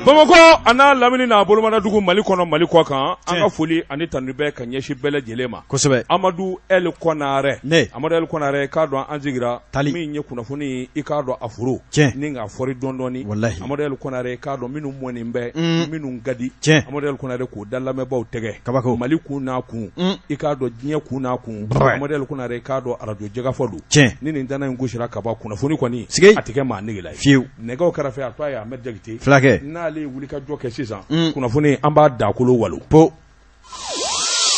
Bamakɔ a n'a lamini n'a bolomadadugu, Mali kɔnɔ, Mali kɔ kan, an ka foli ani tanu bɛ ka ɲɛsin bɛɛ lajɛlen ma. Amadu El Kɔnarɛ. Ne. Amadu El Kɔnarɛ, k'a dɔn an sigira Tali. Min ye kunnafoni, i k'a dɔn a foro ni k'a fɔri dɔɔni dɔɔni. Walahi. Amadu El Kɔnarɛ, k'a dɔn minnu mɔnen bɛ, minnu ka di. Amadu El Kɔnarɛ k'o da lamɛnbaaw tɛgɛ. Kabako. Mali kun n'a kun, i k'a dɔn diɲɛ kun n'a kun. Amadu El Kɔnarɛ, k'a dɔn arajo jɛgafɔ don. Ni nin tana in gosira ka ban, kunnafoni kɔni Sigi. a tɛ kɛ maa negela ye. Fiyewu. Nɛgɛw kɛrɛfɛ, a to a ye Ahmed Jakite. Fulakɛ. N'ale ye wulikajɔ kɛ sisan, kunnafoni an b'a dakolo walo. Po.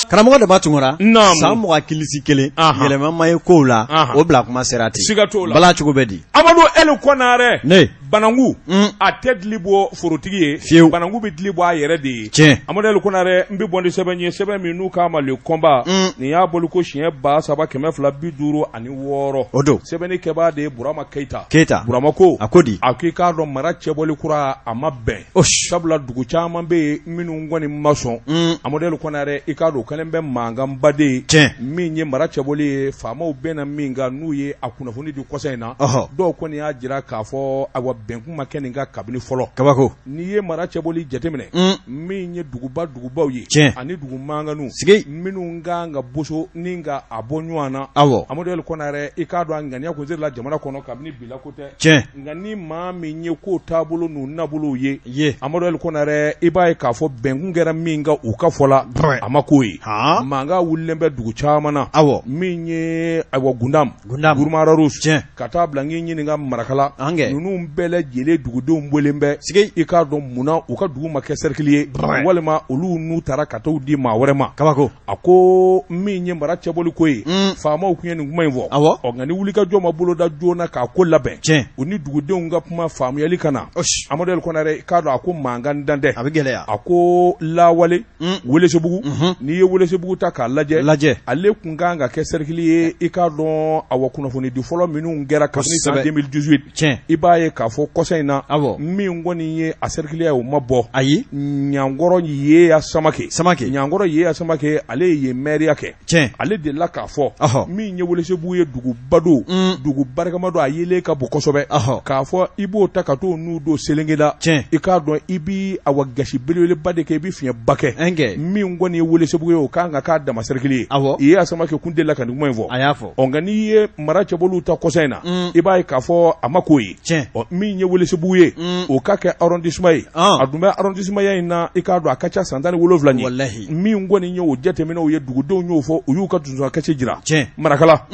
Karamɔgɔ Daba Tunkara. Naamu. San 20 kilisi kelen. Anhan. Yɛlɛma ma ye kow la. Anhan. O bila kuma sera ten. Siga t'o la. Bala cogo bɛ di? Amadu El Kɔnarɛ. Ne. Bananku a tɛ dili bɔ forotigi ye. Fiyewu. Bananku bɛ dili bɔ a yɛrɛ de ye. Amadu El Kɔnarɛ, n bɛ bɔ ni sɛbɛn ye, sɛbɛn min n'u k'a ma Le Combat. Nin y'a bɔli ko siɲɛ 3256. O don. Sɛbɛnni kɛbaa de ye Burama Keyita. Keyita. Burama ko. A ko di? A ko i k'a dɔn mara cɛbɔli kura a ma bɛn. Sabula dugu caman bɛ yen minnu kɔni ma sɔn. Amadu El Kɔnarɛ, i k'a dɔn o kɛlen bɛ mankanba de ye. Min ye mara cɛbɔli ye, faamaw bɛnna min kan, n'u ye a kunnafoni di kɔsa in na. Dɔw kɔni y'a jira k'a fɔ ayiwa, bɛnkun ma kɛ nin kan kabini fɔlɔ. Kabako. N'i ye mara cɛbɔli jateminɛ, min ye duguba dugubaw ye ani dugu mankanw minnu kan ka boso ni ka a bɔ ɲɔgɔn na. Amadu El Kɔnarɛ, i k'a dɔn a ŋaniya kun sirila jamana kɔnɔ kabini bila ko tɛ. Nka ni maa min ye ko taabolo n'u nabolow ye, Amadu El Kɔnarɛ, i b'a ye k'a fɔ bɛnkun kɛra min kan u ka fɔ la, a ma k'o ye. Mankan wulilen bɛ dugu caman na. Min ye ayiwa Gundam, Gourma Rharous, ka taa bila n k'i ɲininka Marakala, ninnu bɛɛ lajɛlen dugudenw bɔlen bɛ. I k'a dɔn munna u ka dugu ma kɛ cercle ye, walima olu n'u taara ka t'u di maa wɛrɛ ma. Kabako. A ko min ye mara cɛbɔli ko ye, faamaw tun ye nin kuma in fɔ. Ɔ, nka ni wulikajɔ ma boloda joona k'a ko labɛn, u ni dugudenw ka kuma faamuyali ka na, Amadu El Kɔnarɛ, k'a dɔn a ko mankan dan tɛ. A bɛ gɛlɛya. A ko lawale Welesebugu, n'i ye Welesebugu ta k'a lajɛ, ale tun kan ka kɛ cercle ye, i k'a dɔn awa kunnafonidi fɔlɔ minnu kɛra kabini san 2018, i b'a ye k'a fɔ kɔsa in na, min kɔni ye a cercle ye, o ma bɔ. Ayi. Ɲankɔrɔ Yeya Samakɛ. Samakɛ. Ɲankɔrɔ Yeya Samakɛ, ale ye yen mɛriya kɛ. Ale delila k'a fɔ min ye Welesebugu ye, duguba don, dugu barikama don, a yelen ka bon kosɛbɛ. K'a fɔ i b'o ta ka t'o n'u don Selenge la, i k'a dɔn i bɛ awa gasi belebeleba de kɛ, i bɛ fiɲɛba kɛ. Min kɔni ye Welesebugu ye, o kan ka k'a dama cercle ye. Yeya Samakɛ kun delila ka nin kuma in fɔ. A y'a fɔ. Ɔ, nka n'i ye mara cɛbɔliw ta kɔsa in na, i b'a ye k'a fɔ a ma k'o ye. Ɔ, min ye Welesebugu ye, o ka kɛ arrondissement ye. A dun bɛ arrondissement ya in na, i k'a dɔn a ka ca san 17 ye. Min kɔni ye o jateminɛw ye, dugudenw y'o fɔ, u y'u ka dusukasi jira. Marakala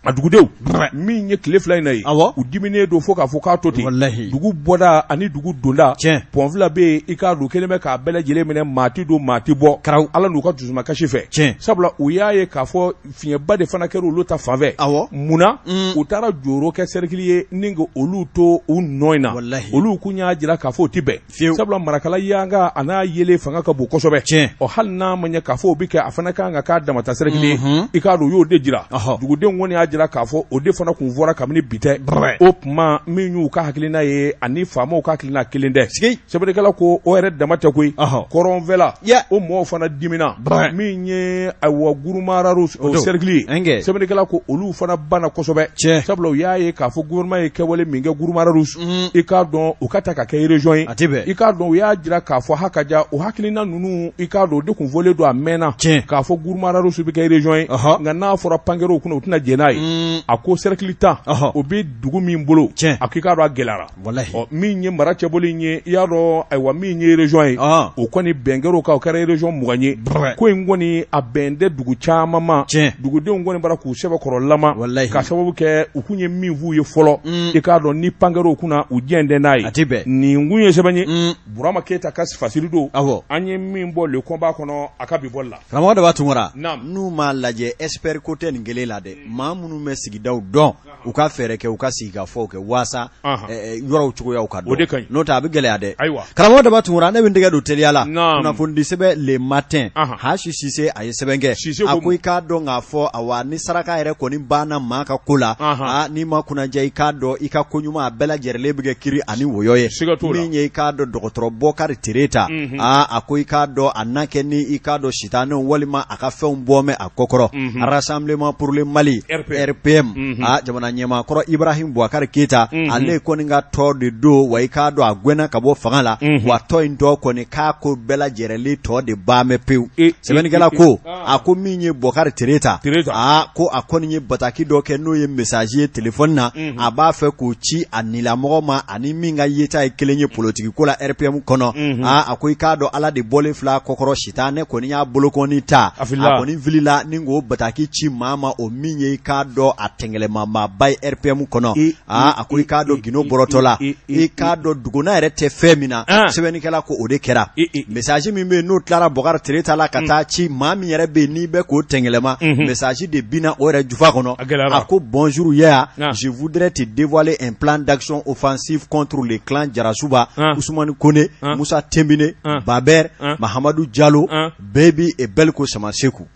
a dugudenw, min ye tile 2 in na ye, u diminen don fo k'a fɔ k'a to ten. Dugu bɔda ani dugu donda, pɔn 2 bɛ yen, i k'a dɔn kelen bɛ k'a bɛɛ lajɛlen minɛ, maa tɛ don, maa tɛ bɔ, Ala n'u ka dusukasi fɛ. Sabula u y'a ye k'a fɔ fiɲɛba de fana kɛra olu ta fanfɛ. Munna u taara Joro kɛ cercle ye ni ka olu to u nɔ in na? Olu kun y'a jira k'a fɔ o tɛ bɛn. Sabula Marakala yanga a n'a yelen fanga ka bon kosɛbɛ. Ɔ, hali n'a ma ɲɛ k'a fɔ o bɛ kɛ, a fana kan ka k'a damata cercle ye, i k'a dɔn u y'o de jira. Dugudenw kɔni y'a jira k'a fɔ o de fana kun fɔra kabini bi tɛ. O tuma min y'u ka hakilina ye ani faamaw ka hakilina kelen tɛ. Sɛbɛnnikɛla ko o yɛrɛ dama tɛ koyi, kɔrɔnfɛla o mɔgɔw fana dimina. Min ye ayiwa Gourma Rharous o cercle ye, sɛbɛnnikɛla ko olu fana banna kosɛbɛ. Sabula u y'a ye k'a fɔ gouvernement ye kɛwale min kɛ Gourma Rharous, i k'a dɔn u ka ta ka kɛ région ye. I k'a dɔn u y'a jira k'a fɔ hakaja o hakilina ninnu, i k'a dɔn o de kun fɔlen don a mɛnna k'a fɔ Gourma Rharous bɛ kɛ région ye. Nka n'a fɔra Pankerow kunna, u tɛna jɛn n'a ye. A ko cercle 10, o bɛ dugu min bolo, a ko i k'a dɔn a gɛlɛyara. Ɔ, min ye mara cɛbɔli in ye, i y'a dɔn ayiwa min ye région ye, o kɔni bɛn kɛra o kan, o kɛra région 20 ye. Ko in kɔni a bɛn tɛ dugu caman ma. Dugudenw kɔni bara k'u sɛbɛkɔrɔ lama ka sababu kɛ u kun ye min f'u ye fɔlɔ, i k'a dɔn ni Pankerow kunna, u jɛn tɛ n'a ye. Nin kun ye sɛbɛn ye, Burama Keyita ka fasiri don, an ye min bɔ Le Combat kɔnɔ a ka bi bɔli la. Karamɔgɔ Daba Tunkara, n'u m'a lajɛ, expert ko tɛ nin kelen la dɛ. Maa minnu bɛ sigidaw dɔn, u ka fɛɛrɛ kɛ u ka sigikafɔw kɛ waasa yɔrɔw cogoyaw ka dɔn, n'o tɛ a bɛ gɛlɛya dɛ. Karamɔgɔ Daba Tunkara, ne bɛ n tɛgɛ don teliya la kunnafonidi sɛbɛn Le Matin, Hasi Sise a ye sɛbɛn kɛ, a ko i k'a dɔn k'a fɔ awa ni saraka yɛrɛ kɔni banna maa ka ko la, aa n'i ma kunnaja, i k'a dɔn i ka ko ɲuman a bɛɛ lajɛlen bɛ kɛ kiri ani wɔyɔ ye. Min ye i k'a dɔn dɔgɔtɔrɔ Bɔkari Tereta, aa a ko i k'a dɔn a na kɛ ni i k'a dɔn sitanɛw walima a ka fɛnw bɔ mɛn a kɔkɔrɔ. Rassemblement pour le Mali. RPM a jamana ɲɛmaa kɔrɔ Ibrahim Boubacar Keita ale kɔni ka tɔn de don wa i k'a dɔn a gɛnna ka bɔ fanga la wa tɔn in tɔ kɔni k'a ko bɛɛ lajɛrɛlen tɔ de ban bɛ pewu sɛbɛnnikɛla ko a ko min ye Boubacar Tereta aa ko a kɔni ye bataki dɔ kɛ n'o ye message ye téléphone na a b'a fɛ k'o ci a nilamɔgɔ ma ani min ka yeta ye kelen ye politiki ko la RPM kɔnɔ aa a ko i k'a dɔn Ala de bɔlen filɛ a kɔkɔrɔ sitanɛ kɔni y'a bolokɔni ta a kɔni filila ni k'o bataki ci maa ma o min ye i k'a dɔn a tɛngɛlɛmamaaba ye RPM kɔnɔ aa a ko i k'a dɔn gindo bɔrɔtɔ la i k'a dɔn duguna yɛrɛ tɛ fɛn min na sɛbɛnnikɛla ko o de kɛra message min bɛ yen n'o tilara Boubacar Tereta la ka taa ci maa min yɛrɛ bɛ yen n'i bɛ k'o tɛngɛlɛma message de binna o yɛrɛ jufa kɔnɔ a ko bonjour Yaya je voudrais te dévoiler un plan d'action offensive contre le clan Diarrassouba Ousmane Kone Moussa Timbiné Baber Mahamadou Diallo Baby et Belko Samasekou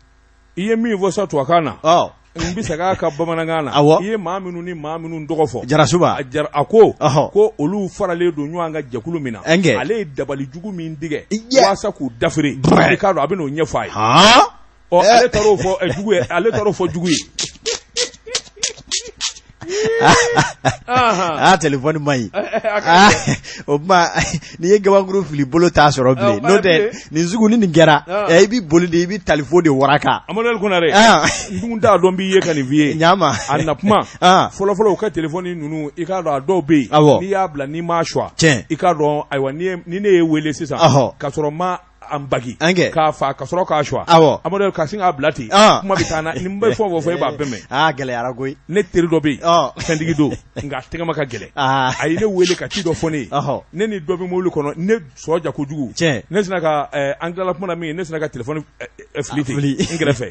i ye min fɔ sa tubabukan na n bɛ segin a kan bamanankan na awɔ i ye maa minnu ni maa minnu tɔgɔ fɔ Jarasuba a ko ko olu faralen don ɲɔgɔn kan jɛkulu min na ale ye dabali jugu min tigɛ walasa k'u dafiri i k'a dɔn a bɛ n'o ɲɛfɔ a ye ɔ ale taar'o fɔ jugu ye ale taar'o fɔ jugu ye Aa téléphone man ɲi o tuma n'i ye gabakuru fili bolo t'a sɔrɔ bilen n'o tɛ nin sugu ni nin kɛra i bɛ boli de i bɛ talifo de waraka Amadu Konare n dun t'a dɔn n b'i ye ka nin f'i ye ɲama a na kuma fɔlɔfɔlɔ u ka téléphone ninnu i k'a dɔn a dɔw bɛ yen n'i y'a bila n'i m'a suwa i k'a dɔn ayiwa ni ne y'e wele sisan k'a sɔrɔ n ma an bagi k'a fa ka sɔrɔ k'a suwa awɔ Amadu ka sin k'a bila ten kuma bɛ taa na ni n bɛ fɛn o fɛn fɔ e b'a bɛɛ mɛn aa gɛlɛyara koyi ne teri dɔ bɛ yen fɛntigi don nka a tɛgɛma ka gɛlɛn a ye ne wele ka ci dɔ fɔ ne ye ne ni dɔ bɛ mobili kɔnɔ ne sɔrɔ ja kojugu ne sina ka an tilala kuma na min ne sina ka téléphone fili ten n kɛrɛfɛ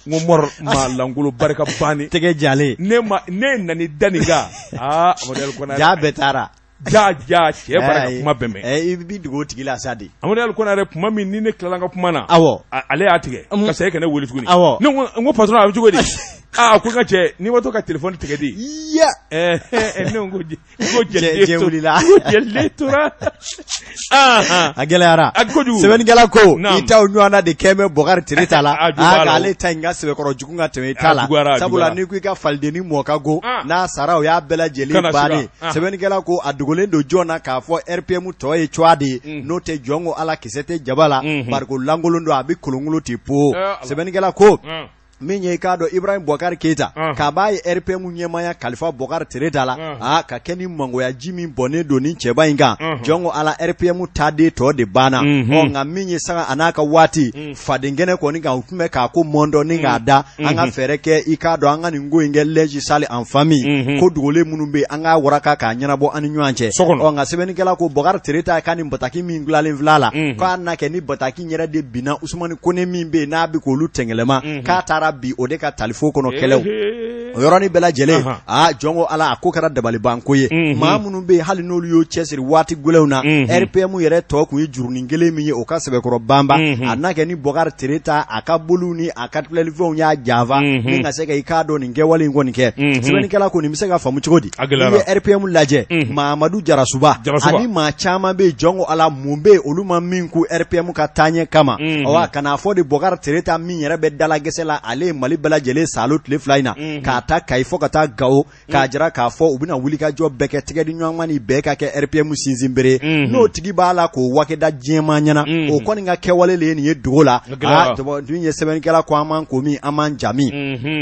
n ko mɔrɔ maa lankolon barika bannen tɛgɛ jalen ne ma ne nana da nin kan aa Amadu Konare ja bɛɛ taara ja ja cɛ bara ka kuma bɛɛ mɛn i b'i dogo o tigi la sa de Amadu Ali Konare kuma min ni ne tilala n ka kuma na awɔ ale y'a tigɛ ka segin ka ne wele tuguni awɔ ne ko n ko patron a bɛ cogo di aa ko n ka cɛ n'i ma to ka téléphone tigɛ de ya ne ko ko jɛ wulila ko jɛlen tora a gɛlɛyara a kojugu sɛbɛnnikɛla ko i taw ɲɔgɔnna de kɛ bɛ Bɔkari Tereta la a k'ale ta in ka sɛbɛkɔrɔ jugu ka tɛmɛ i ta la sabula n'i ko i ka falidennin mɔ ka go n'a sara o y'a bɛɛ lajɛlen bannen sɛbɛnnikɛla ko a dogolen don jɔn na k'a fɔ RPM tɔ ye cogoya de ye n'o tɛ jɔn ko Ala kisɛ tɛ jaba la bariko lankolon don a bɛ kolonkolon ten po sɛbɛnnikɛla ko min ye i k'a dɔn Ibrahim Boubacar Keita k'a b'a ye RPM ɲɛmaaya kalifa Boubacar Tereta la aa ka kɛ ni mangoya ji min bɔnnen don ni cɛba in kan jɔn ko Ala RPM taaden tɔ de banna ɔ nka min ye sanga a n'a ka waati fadenkɛnɛ kɔni kan u tun bɛ k'a ko mɔndɔ ni k'a da an ka fɛɛrɛ kɛ i k'a dɔn an ka nin ko in kɛ linge sale en famille ko dogolen minnu bɛ an k'a waraka k'a ɲɛnabɔ an ni ɲɔgɔn cɛ ɔ nka sɛbɛnnikɛla ko Boubacar Tereta ka nin bataki min dilanlen filɛ a la k'a na kɛ ni bataki yɛrɛ de binna Usumani Kone min bɛ yen n'a bɛ k'olu tɛngɛlɛma k'a taara bi o de ka talifo kɔnɔ kɛlɛw o yɔrɔnin bɛɛ lajɛlen aa jɔn ko Ala a ko kɛra dabalibanko ye maa minnu bɛ yen hali n'olu y'o cɛsiri waati gɛlɛnw na RPM yɛrɛ tɔ tun ye jurunin kelen min ye o ka sɛbɛkɔrɔ banba a na kɛ ni Boubacar Tereta a ka boliw ni a ka filɛlifɛnw y'a janfa ni ka se ka i k'a dɔn nin kɛwale in kɔni kɛ sɛbɛnnikɛla ko nin bɛ se ka faamu cogo di n'i ye RPM lajɛ Mahamadu Jarasuba ani maa caman bɛ yen jɔn ko Ala mun bɛ yen olu ma min kun RPM ka taaɲɛ kama awa ka n'a fɔ de Boubacar Tereta min yɛrɛ bɛ dalagɛsɛ la ale ye Mali bɛɛ lajɛlen saalo tile fila in na k'a ta Kayi fo ka taa Gawo k'a jira k'a fɔ u bɛna wulikajɔ bɛɛ kɛ tɛgɛdiɲɔgɔnma ni bɛɛ ka kɛ RPM sinsinbere n'o tigi b'a la k'o wake da diɲɛmaa ɲɛna o kɔni ka kɛwale le ye nin ye dogo la dun ye sɛbɛnnikɛla ko an m'an ko min an m'an ja min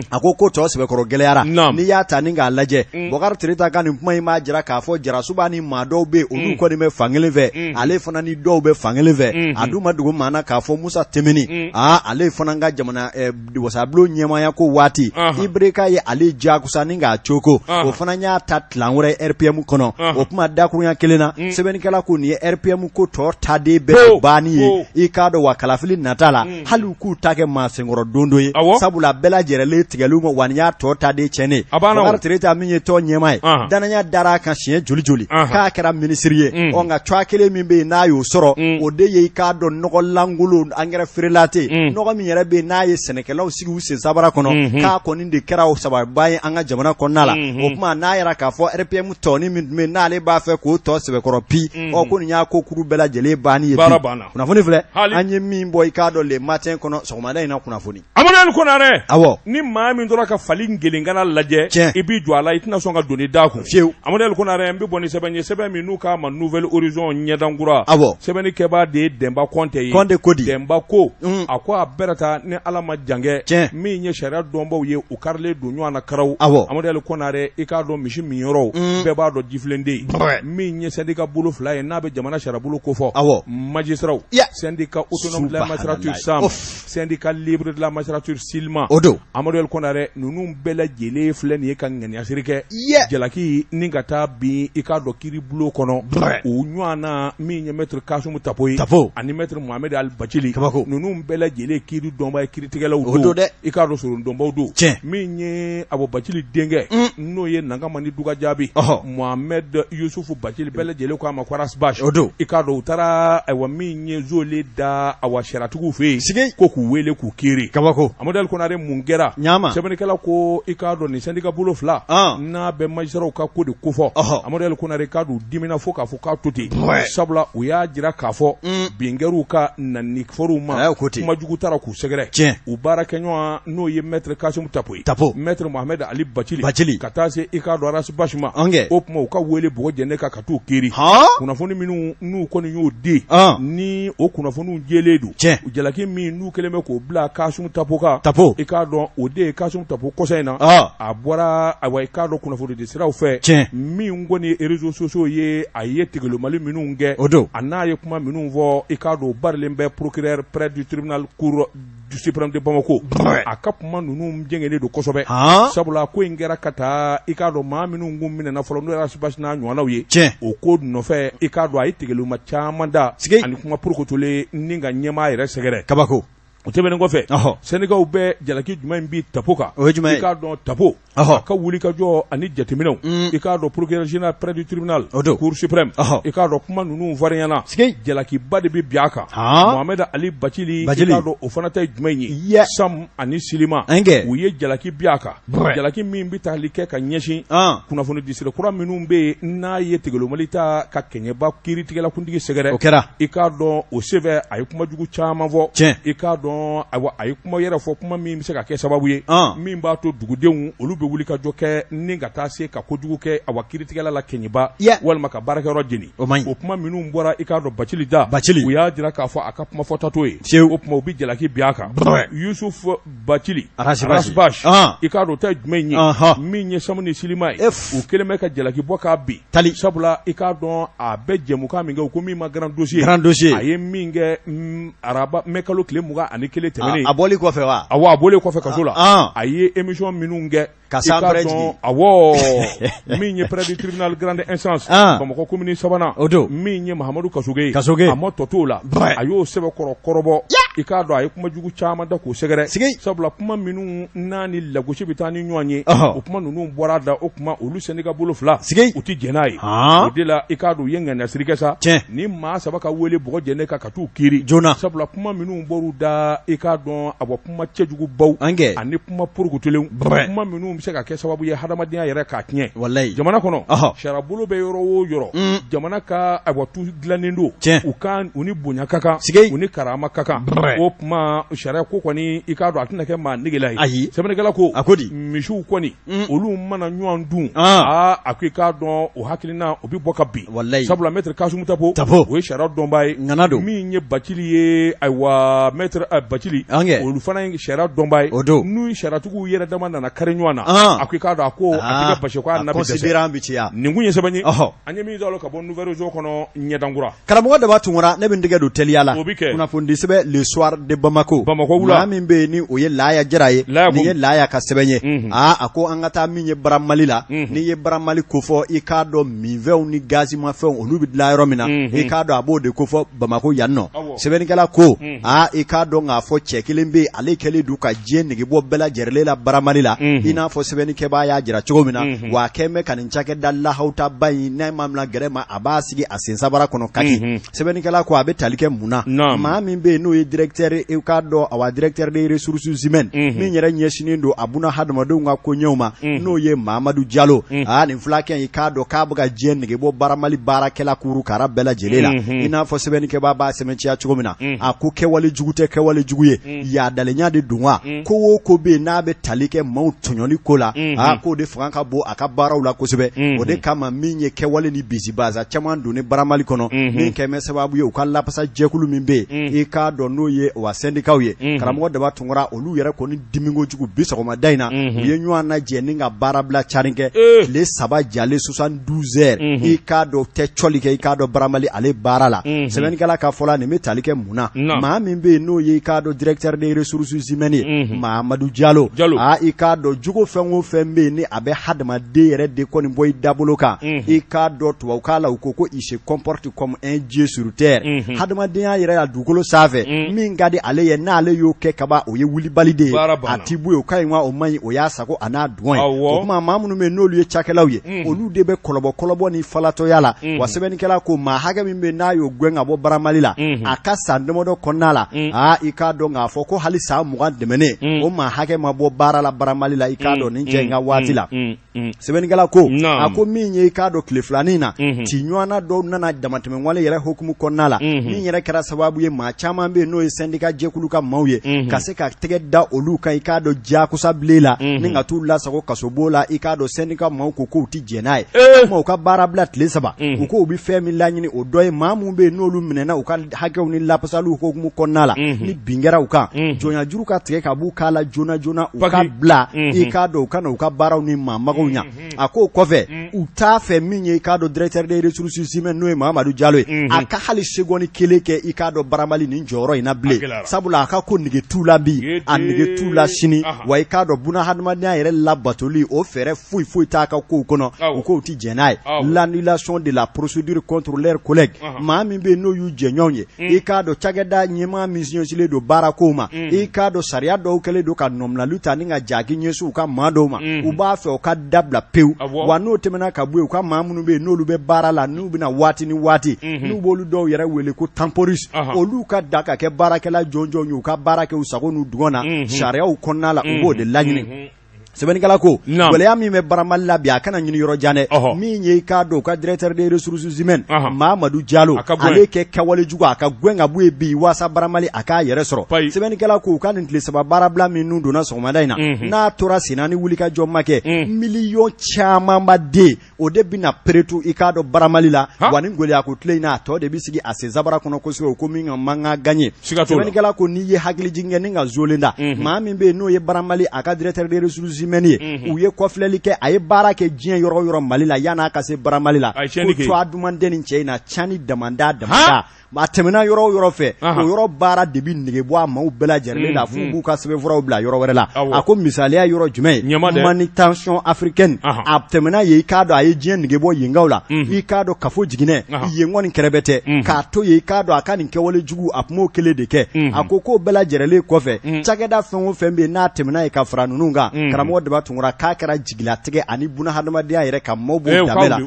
a ko ko tɔ sɛbɛkɔrɔ gɛlɛyara n'i y'a ta ni k'a lajɛ Boubacar Tereta ka nin kuma in b'a jira k'a fɔ Jarasuba ni maa dɔw bɛ yen olu kɔni bɛ fankelen fɛ ale fana ni dɔw bɛ fankelen fɛ a dun ma dogo maa na k'a fɔ Musa Timbiné aa ale fana ka jamana wasabulon ɲɛmaaya ko waati IBK ye ale jagosa ni k'a coko o fana y'a ta tilan wɛrɛ RPM kɔnɔ o kuma dakurunya kelen na sɛbɛnnikɛla ko nin ye RPM ko tɔ taaden bɛɛ banni ye i k'a dɔn wa kalafili nata la hali u k'u ta kɛ maa senkɔrɔ don dɔ ye sabula bɛɛ lajɛrɛlen tigɛli ma wa nin y'a tɔ taaden tiɲɛnen Boubacar Tereta min ye tɔn ɲɛmaa ye danaya dara a kan siɲɛ joli joli k'a kɛra minisiri ye ɔ nka cogoya kelen min bɛ yen n'a y'o sɔrɔ o de ye i k'a dɔn nɔgɔ lankolon angɛrɛ feerela tɛ nɔgɔ min yɛrɛ bɛ yen n'a ye sɛnɛkɛlaw sigi u sen sabara kɔnɔ k'a kɔni de kɛra o saba nafaba ye an ka jamana kɔnɔna la o tuma n'a yɛrɛ k'a fɔ RPM tɔnin min tun bɛ yen n'ale b'a fɛ k'o tɔ sɛbɛkɔrɔ bi ɔ ko nin y'a ko kuru bɛɛ lajɛlen bannen ye baara banna kunnafoni filɛ an ye min bɔ i k'a dɔn Le Matin kɔnɔ sɔgɔmada in na kunnafoni Amadu Konarɛ awɔ ni maa min tora ka fali gelenkala lajɛ tiɲɛ i b'i jɔ a la i tɛna sɔn ka doni d'a kun fiyewu Amadu Konarɛ n bɛ bɔ ni sɛbɛn ye sɛbɛn min n'u k'a ma Nouvel Horizon ɲɛdankura awɔ sɛbɛnni kɛbaa de ye Dɛnba Kɔntɛ ye Kɔntɛ ko di Dɛnba ko a ko a bɛrɛ ta ni Ala ma jan kɛ tiɲɛ min ye sariya dɔnbaw ye u karilen don ɲɔgɔn na karaw awɔ Amadu Konarɛ i k'a dɔn misi minyɔrɔ bɛɛ b'a dɔn jifilen tɛ yen min ye syndicat bolo fila ye n'a bɛ jamana sariyabolo kofɔ awɔ magistrats syndicat autonome de la magistrature SAM syndicat libre de la magistrature SILMA o don Amadu El Konarɛ ninnu bɛɛ lajɛlen filɛ nin ye ka ŋaniyasiri kɛ jalaki ni ka taa bin i k'a dɔn kiiribulon kɔnɔ u ɲɔgɔn na min ye maître Kasumu Tapo ye Tapo ani maître Mohamed Ali Bacili kabako ninnu bɛɛ lajɛlen kiiri dɔnbaa ye kiiritigɛlaw don o don dɛ i k'a dɔn solondɔnbaw don tiɲɛ min ye Abo Bacili denkɛ n'o ye Nangamani Duga Jaabi Mohamed Yusufu Bacili bɛɛ lajɛlen ko a ma ko Ras Bath o don i k'a dɔn u taara ayiwa min ye zole da awa sariyatigiw fɛ yen sigi ko k'u wele k'u kiiri kabako Amadu El Konarɛ mun kɛra ɲama sɛbɛnnikɛla ko i k'a dɔn nin syndicat bolo fila n'a bɛ magistraw ka ko de kofɔ Amadu El Konarɛ k'a dɔn u dimina fo k'a fɔ k'a to ten sabula u y'a jira k'a fɔ bin kɛr'u kan nani fɔr'u ma kuma jugu taara k'u sɛgɛrɛ tiɲɛ u baarakɛɲɔgɔn n'o ye maître Kasimu Tapo ye Tapo maître Mohamed Ali Bacili Bacili ka taa se i k'a dɔn Ras Bath ma o tuma u ka wele bɔgɔ jɛnen kan ka t'u kiiri kunnafoni minnu n'u kɔni y'o di ni o kunnafoniw jɛlen don tiɲɛ jalaki min n'u kɛlen bɛ k'o bila Kasimu Tapo kan Tapo i k'a dɔn o de ye Kasimu Tapo kɔsa in na a bɔra ayiwa i k'a dɔn kunnafonidi siraw fɛ tiɲɛ min kɔni ye réseaux sociaux ye a ye tigɛlomali minnu kɛ o don a n'a ye kuma minnu fɔ i k'a dɔn o barilen bɛ procureur près du tribunal cour du suprême de Bamako a ka kuma ninnu jɛngɛnen don kosɛbɛ sabula ko in kɛra ka taa i k'a dɔn maa minnu kun minɛna fɔlɔ n'o ye Ras Bath n'a ɲɔgɔnnaw ye tiɲɛ o ko nɔfɛ i k'a dɔn a ye tigɛloma caman da ani kuma porokotolen ni ka ɲɛmaa yɛrɛ sɛgɛrɛ kabako o tɛmɛnen kɔfɛ syndicatw bɛ jalaki jumɛn in bin Tapo kan o ye jumɛn i k'a dɔn Tapo a ka wulikajɔ ani jateminɛw i k'a dɔn procureur général près du tribunal o don cour suprême i k'a dɔn kuma ninnu farinyana jalakiba de bɛ bin a kan Mohamed Ali Bacili i k'a dɔn o fana ta ye jumɛn ye SAM ani SILMA u ye jalaki bin a kan jalaki min bɛ taali kɛ ka ɲɛsin kunnafonidisira kura minnu bɛ yen n'a ye tigɛlomali ta ka Kɛɲɛba kiiritigɛlakuntigi sɛgɛrɛ o kɛra i k'a dɔn o senfɛ a ye kuma jugu caman fɔ tiɲɛ i k'a dɔn ayiwa a ye kuma yɛrɛ fɔ kuma min bɛ se ka kɛ sababu ye min b'a to dugudenw olu bɛ wuli ka jɔ kɛ ni ka taa se ka kojugu kɛ awa kiiritigɛla la Kɛɲɛba walima ka baarakɛyɔrɔ jeni o man o kuma minnu bɔra i k'a dɔn Bacili da Bacili u y'a jira k'a fɔ a ka kuma fɔta t'o ye o tuma u bɛ jalaki bin a kan Yusuf Bacili Ras Bath i k'a dɔn o ta ye jumɛn ye min ye SAM ni SILMA ye u kɛlen bɛ ka jalaki bɔ k'a bin tali sabula i k'a dɔn a bɛ jɛmukan min kɛ u ko min ma grand dossier grand dossier a ye min kɛ araba mai kalo tile 21 tɛmɛnen a bɔli kɔfɛ wa awɔ a bɔlen kɔfɛ kaso la a ye émission minnu kɛ ka sanpɛrɛn jigin awɔ min ye près du tribunal grande instance Bamakɔ commune sabanan o don min ye Mahamadu Kasoge ye Kasoge a ma tɔ t'o la a y'o sɛbɛkɔrɔ kɔrɔbɔ i k'a dɔn a ye kuma jugu caman da k'o sɛgɛrɛ sabula kuma minnu n'a ni lagosi bɛ taa ni ɲɔgɔn ye o kuma ninnu bɔra da o kuma olu syndicat bolo fila u tɛ jɛn n'a ye o de la i k'a dɔn u ye ŋaniyasiri kɛ sa ni maa saba ka wele bɔgɔ jɛnen kan ka t'u kiiri joona sabula kuma minnu bɔr'u da i k'a dɔn a bɔ kuma cɛjugubaw ani kuma porokotolenw kuma minnu bɛ se ka kɛ sababu ye hadamadenya yɛrɛ k'a tiɲɛ walayi jamana kɔnɔ sariyabolo bɛ yɔrɔ o yɔrɔ jamana ka ayiwa tu dilannen don u kan u ni bonya ka kan u ni karama ka kan o tuma sariya ko kɔni i k'a dɔn a tɛna kɛ maa negela ye ayi sɛbɛnnikɛla ko a ko di misiw kɔni olu mana ɲɔgɔn dun aa a ko i k'a dɔn o hakilina o bɛ bɔ ka bin walayi sabula maître Kasumu Tapo Tapo o ye sariya dɔnbaa ye ŋana don min ye Bacili ye ayiwa maître Bacili olu fana ye sariya dɔnbaa ye o don n'u sariyatigiw yɛrɛ dama nana kari ɲɔgɔn na a ko i k'a dɔn a ko a tɛ kɛ basi ko a na bɛ dɛsɛ considérant bɛ caya nin kun ye sɛbɛn ye an ye min sɔrɔ ka bɔ Nouvel Horizon kɔnɔ ɲɛdankura Karamɔgɔ Daba Tunkara ne bɛ n tɛgɛ don teliya la o bɛ kɛ kunnafonidi sɛbɛn Le Soir de Bamako Bamakɔ wula maa min bɛ yen ni o ye Laya Jara ye nin ye Laya ka sɛbɛn ye aa a ko an ka taa min ye Baramali la n'i ye Baramali kofɔ i k'a dɔn minfɛnw ni gazimafɛnw olu bɛ dilan yɔrɔ min na i k'a dɔn a b'o de kofɔ Bamakɔ yan nɔ Sɛbɛnnikɛla ko aa i k'a dɔn k'a fɔ cɛ kelen bɛ yen, ale kɛlen don ka diɲɛ nege bɔ bɛɛ lajɛlen la baramali la, i n'a fɔ sɛbɛnnikɛbaa y'a jira cogo min na, wa a kɛlen bɛ ka nin cakɛda lahawutaba in, n'a ma mina gɛrɛ ma, a b'a sigi a sen sabara kɔnɔ kaki. Sɛbɛnnikɛla ko a bɛ tali kɛ mun na? Maa min bɛ yen n'o ye directeur, i k'a dɔn, awa, directeur des ressources humaines, min yɛrɛ ɲɛsinnen don a buna hadamadenw ka koɲɛw ma, n'o ye Mamadu Jalo. Aa, nin fulakɛ in, i k'a dɔn k'a bɛ ka diɲɛ nege bɔ baramali baarakɛla kurukara bɛɛ lajɛlen la, i n'a fɔ sɛbɛnnikɛbaa b'a sɛmɛntiya cogo min na. A ko kɛwale jugu tɛ kɛwale jugu ye, yaadalenya de don wa ko o ko bɛ yen n'a bɛ tali kɛ maaw tɔɲɔli ko la, aa, k'o de fanga ka bon a ka baaraw la kosɛbɛ. O de kama min ye kɛwale ni bisibaza caman donni baramali kɔnɔ, min kɛlen bɛ sababu ye u ka lapasa jɛkulu min bɛ yen, i k'a dɔn n'o ye wa sɛndikaw ye, karamɔgɔ Daba Tunkara, olu yɛrɛ kɔni dimi kojugu bi sɔgɔmada in na, u ye ɲɔgɔn lajɛ ni ka baarabila cari kɛ tile 3 jalen, 72 heures, i k'a dɔn tɛ cɔli kɛ, i k'a dɔn baramali ale baara la. Sɛbɛnnikɛla ka fɔ la, nin bɛ tali kɛ mun na? Maa min bɛ yen n'o ye, i k'a dɔn, directeur des ressources humaines ye, Mamadu Jalo, aa, i k'a dɔn jogo fɛn o fɛn bɛ yen ni a bɛ hadamaden yɛrɛ de kɔni bɔ i dabolo kan, i k'a dɔn tubabukan la u ko ko il se comporte comme un dieu sur terre, hadamadenya yɛrɛ la dugukolo sanfɛ, min ka di ale ye n'ale y'o kɛ kaban, o ye wulibali de ye, a ti bɔ yen. O ka ɲi wa o man ɲi, o y'a sago a n'a dungɔ ye. O tuma maa minnu bɛ yen n'olu ye cakɛlaw ye, olu de bɛ kɔlɔbɔ kɔlɔbɔ ni falatɔya la. Wa sɛbɛnnikɛla ko maa hakɛ min bɛ n'a y'o gɛn ka bɔ baramali la, a ka san damadɔ kɔnɔna la, aa, i k'a dɔn k'a fɔ ko hali san 20 tɛmɛnen, o maa hakɛ ma bɔ baara la baramali la, i k'a dɔn nin cɛ in ka waati la. Sɛbɛnnikɛla ko a ko min ye, i k'a dɔn, tile filanin na ci ɲɔgɔnna dɔw nana damatɛmɛwale yɛrɛ hukumu kɔnɔna la, min yɛrɛ kɛra sababu ye maa caman bɛ yen n'o ye sɛndika jɛkulu ka maaw ye, ka se ka tɛgɛ da olu kan, i k'a dɔn jakusa bilen la, ni ka t'u lasago kasobon la. I k'a dɔn sɛndika maaw ko k'u tɛ jɛn n'a ye, o u ka baara bila tile 3. U ko u bɛ fɛn min laɲini, o dɔ ye maa minnu bɛ yen n'olu minɛna u ka hakɛw ni lapasaliw hukumu kɔnɔna la, ni bin kɛra u kan, jɔnya juru ka tigɛ ka b'u kan la joona joona, u ka bila, i k'a dɔn u ka na u ka baaraw ni maa magow ɲa. A k'o kɔfɛ, u t'a fɛ min ye, i k'a dɔn, directeur des ressources humaines, n'o ye Mamadu Jalo ye, a ka hali seconde kelen kɛ, i k'a dɔn, baramali nin jɔyɔrɔ in na bilen, sabula a ka ko nege t'u la bi, a nege t'u la sini. Wa i k'a dɔn buna hadamadenya yɛrɛ labatoli, o fɛɛrɛ foyi foyi t'a ka kow kɔnɔ, u k'o tɛ jɛn n'a ye. L'annulation de la procédure contre leurs collègues, maa min bɛ yen n'o y'u jɛɲɔgɔnw ye, i k'a dɔn cakɛda ɲɛmaa min ɲɛsinnen don baarako ma, i k'a dɔn sariya dɔw kɛlen don ka nɔminɛli ta ni ka jaki ɲɛsin u ka maa dɔw ma, u b'a fɛ u ka dabila pewu. Wa n'o tɛmɛna ka bɔ yen, u ka maa minnu bɛ yen n'olu bɛ baara la, n'u bɛna waati ni waati, n'u b'olu dɔw yɛrɛ wele ko temporistes, olu ka da ka kɛ baarakɛla jɔnjɔn ye, u ka baara kɛ u sago n'u dungɔ na sariyaw kɔnɔna la, u b'o de laɲini. Sɛbɛnnikɛla ko gɛlɛya min bɛ baramali la bi, a kana ɲini yɔrɔ jan dɛ. Min ye, i k'a dɔn, u ka directeur des ressources humaines Mamadu Jalo, ale kɛ kɛwale jugu, a ka gɛn ka bɔ yen bi waasa baramali a k'a yɛrɛ sɔrɔ. Sɛbɛnnikɛla ko u ka nin tile 3 baarabila min n'u donna sɔgɔmada in na, n'a tora senna ni wulikajɔ ma kɛ, miliyɔn camanba den o de bɛna peretu, i k'a dɔn, baramali la. Wa ni gɛlɛya ko tile in na, a tɔ de bɛ sigi a sen sabara kɔnɔ kosɛbɛ, o ko min ka man kan gagner. Sɛbɛnnikɛla ko n'i ye hakilijigin kɛ ni ka zolen da, maa min bɛ yen n'o ye baramali a ka directeur des ressources humaines ye, u ye kɔfilɛli kɛ, a ye baara kɛ diɲɛ yɔrɔ o yɔrɔ Mali la yan'a ka se baramali la, ko tɔgɔ duman tɛ nin cɛ in na, cani damanda damanda. A tɛmɛna yɔrɔ o yɔrɔ fɛ, o yɔrɔ baara de bɛ nege bɔ a maaw bɛɛ lajɛlen la, f'u b'u ka sɛbɛnfuraw bila yɔrɔ wɛrɛ la. A ko misaliya yɔrɔ jumɛn ye? Manutention africaine, a tɛmɛna yen, i k'a dɔn a ye diɲɛ nege bɔ yenkaw la, i k'a dɔn kafo jiginɛ yen kɔni kɛrɛbɛ tɛ k'a to yen, i k'a dɔn a ka nin kɛwale jugu, a tun b'o kelen de kɛ. A ko k'o bɛɛ lajɛlen kɔfɛ, cakɛda fɛn o fɛn bɛ yen n'a tɛmɛna yen ka fara ninnu kan, karamɔgɔ Daba Tunkara, k'a kɛra jigilatigɛ ani buna hadamadenya yɛrɛ ka maaw b'o danbe la,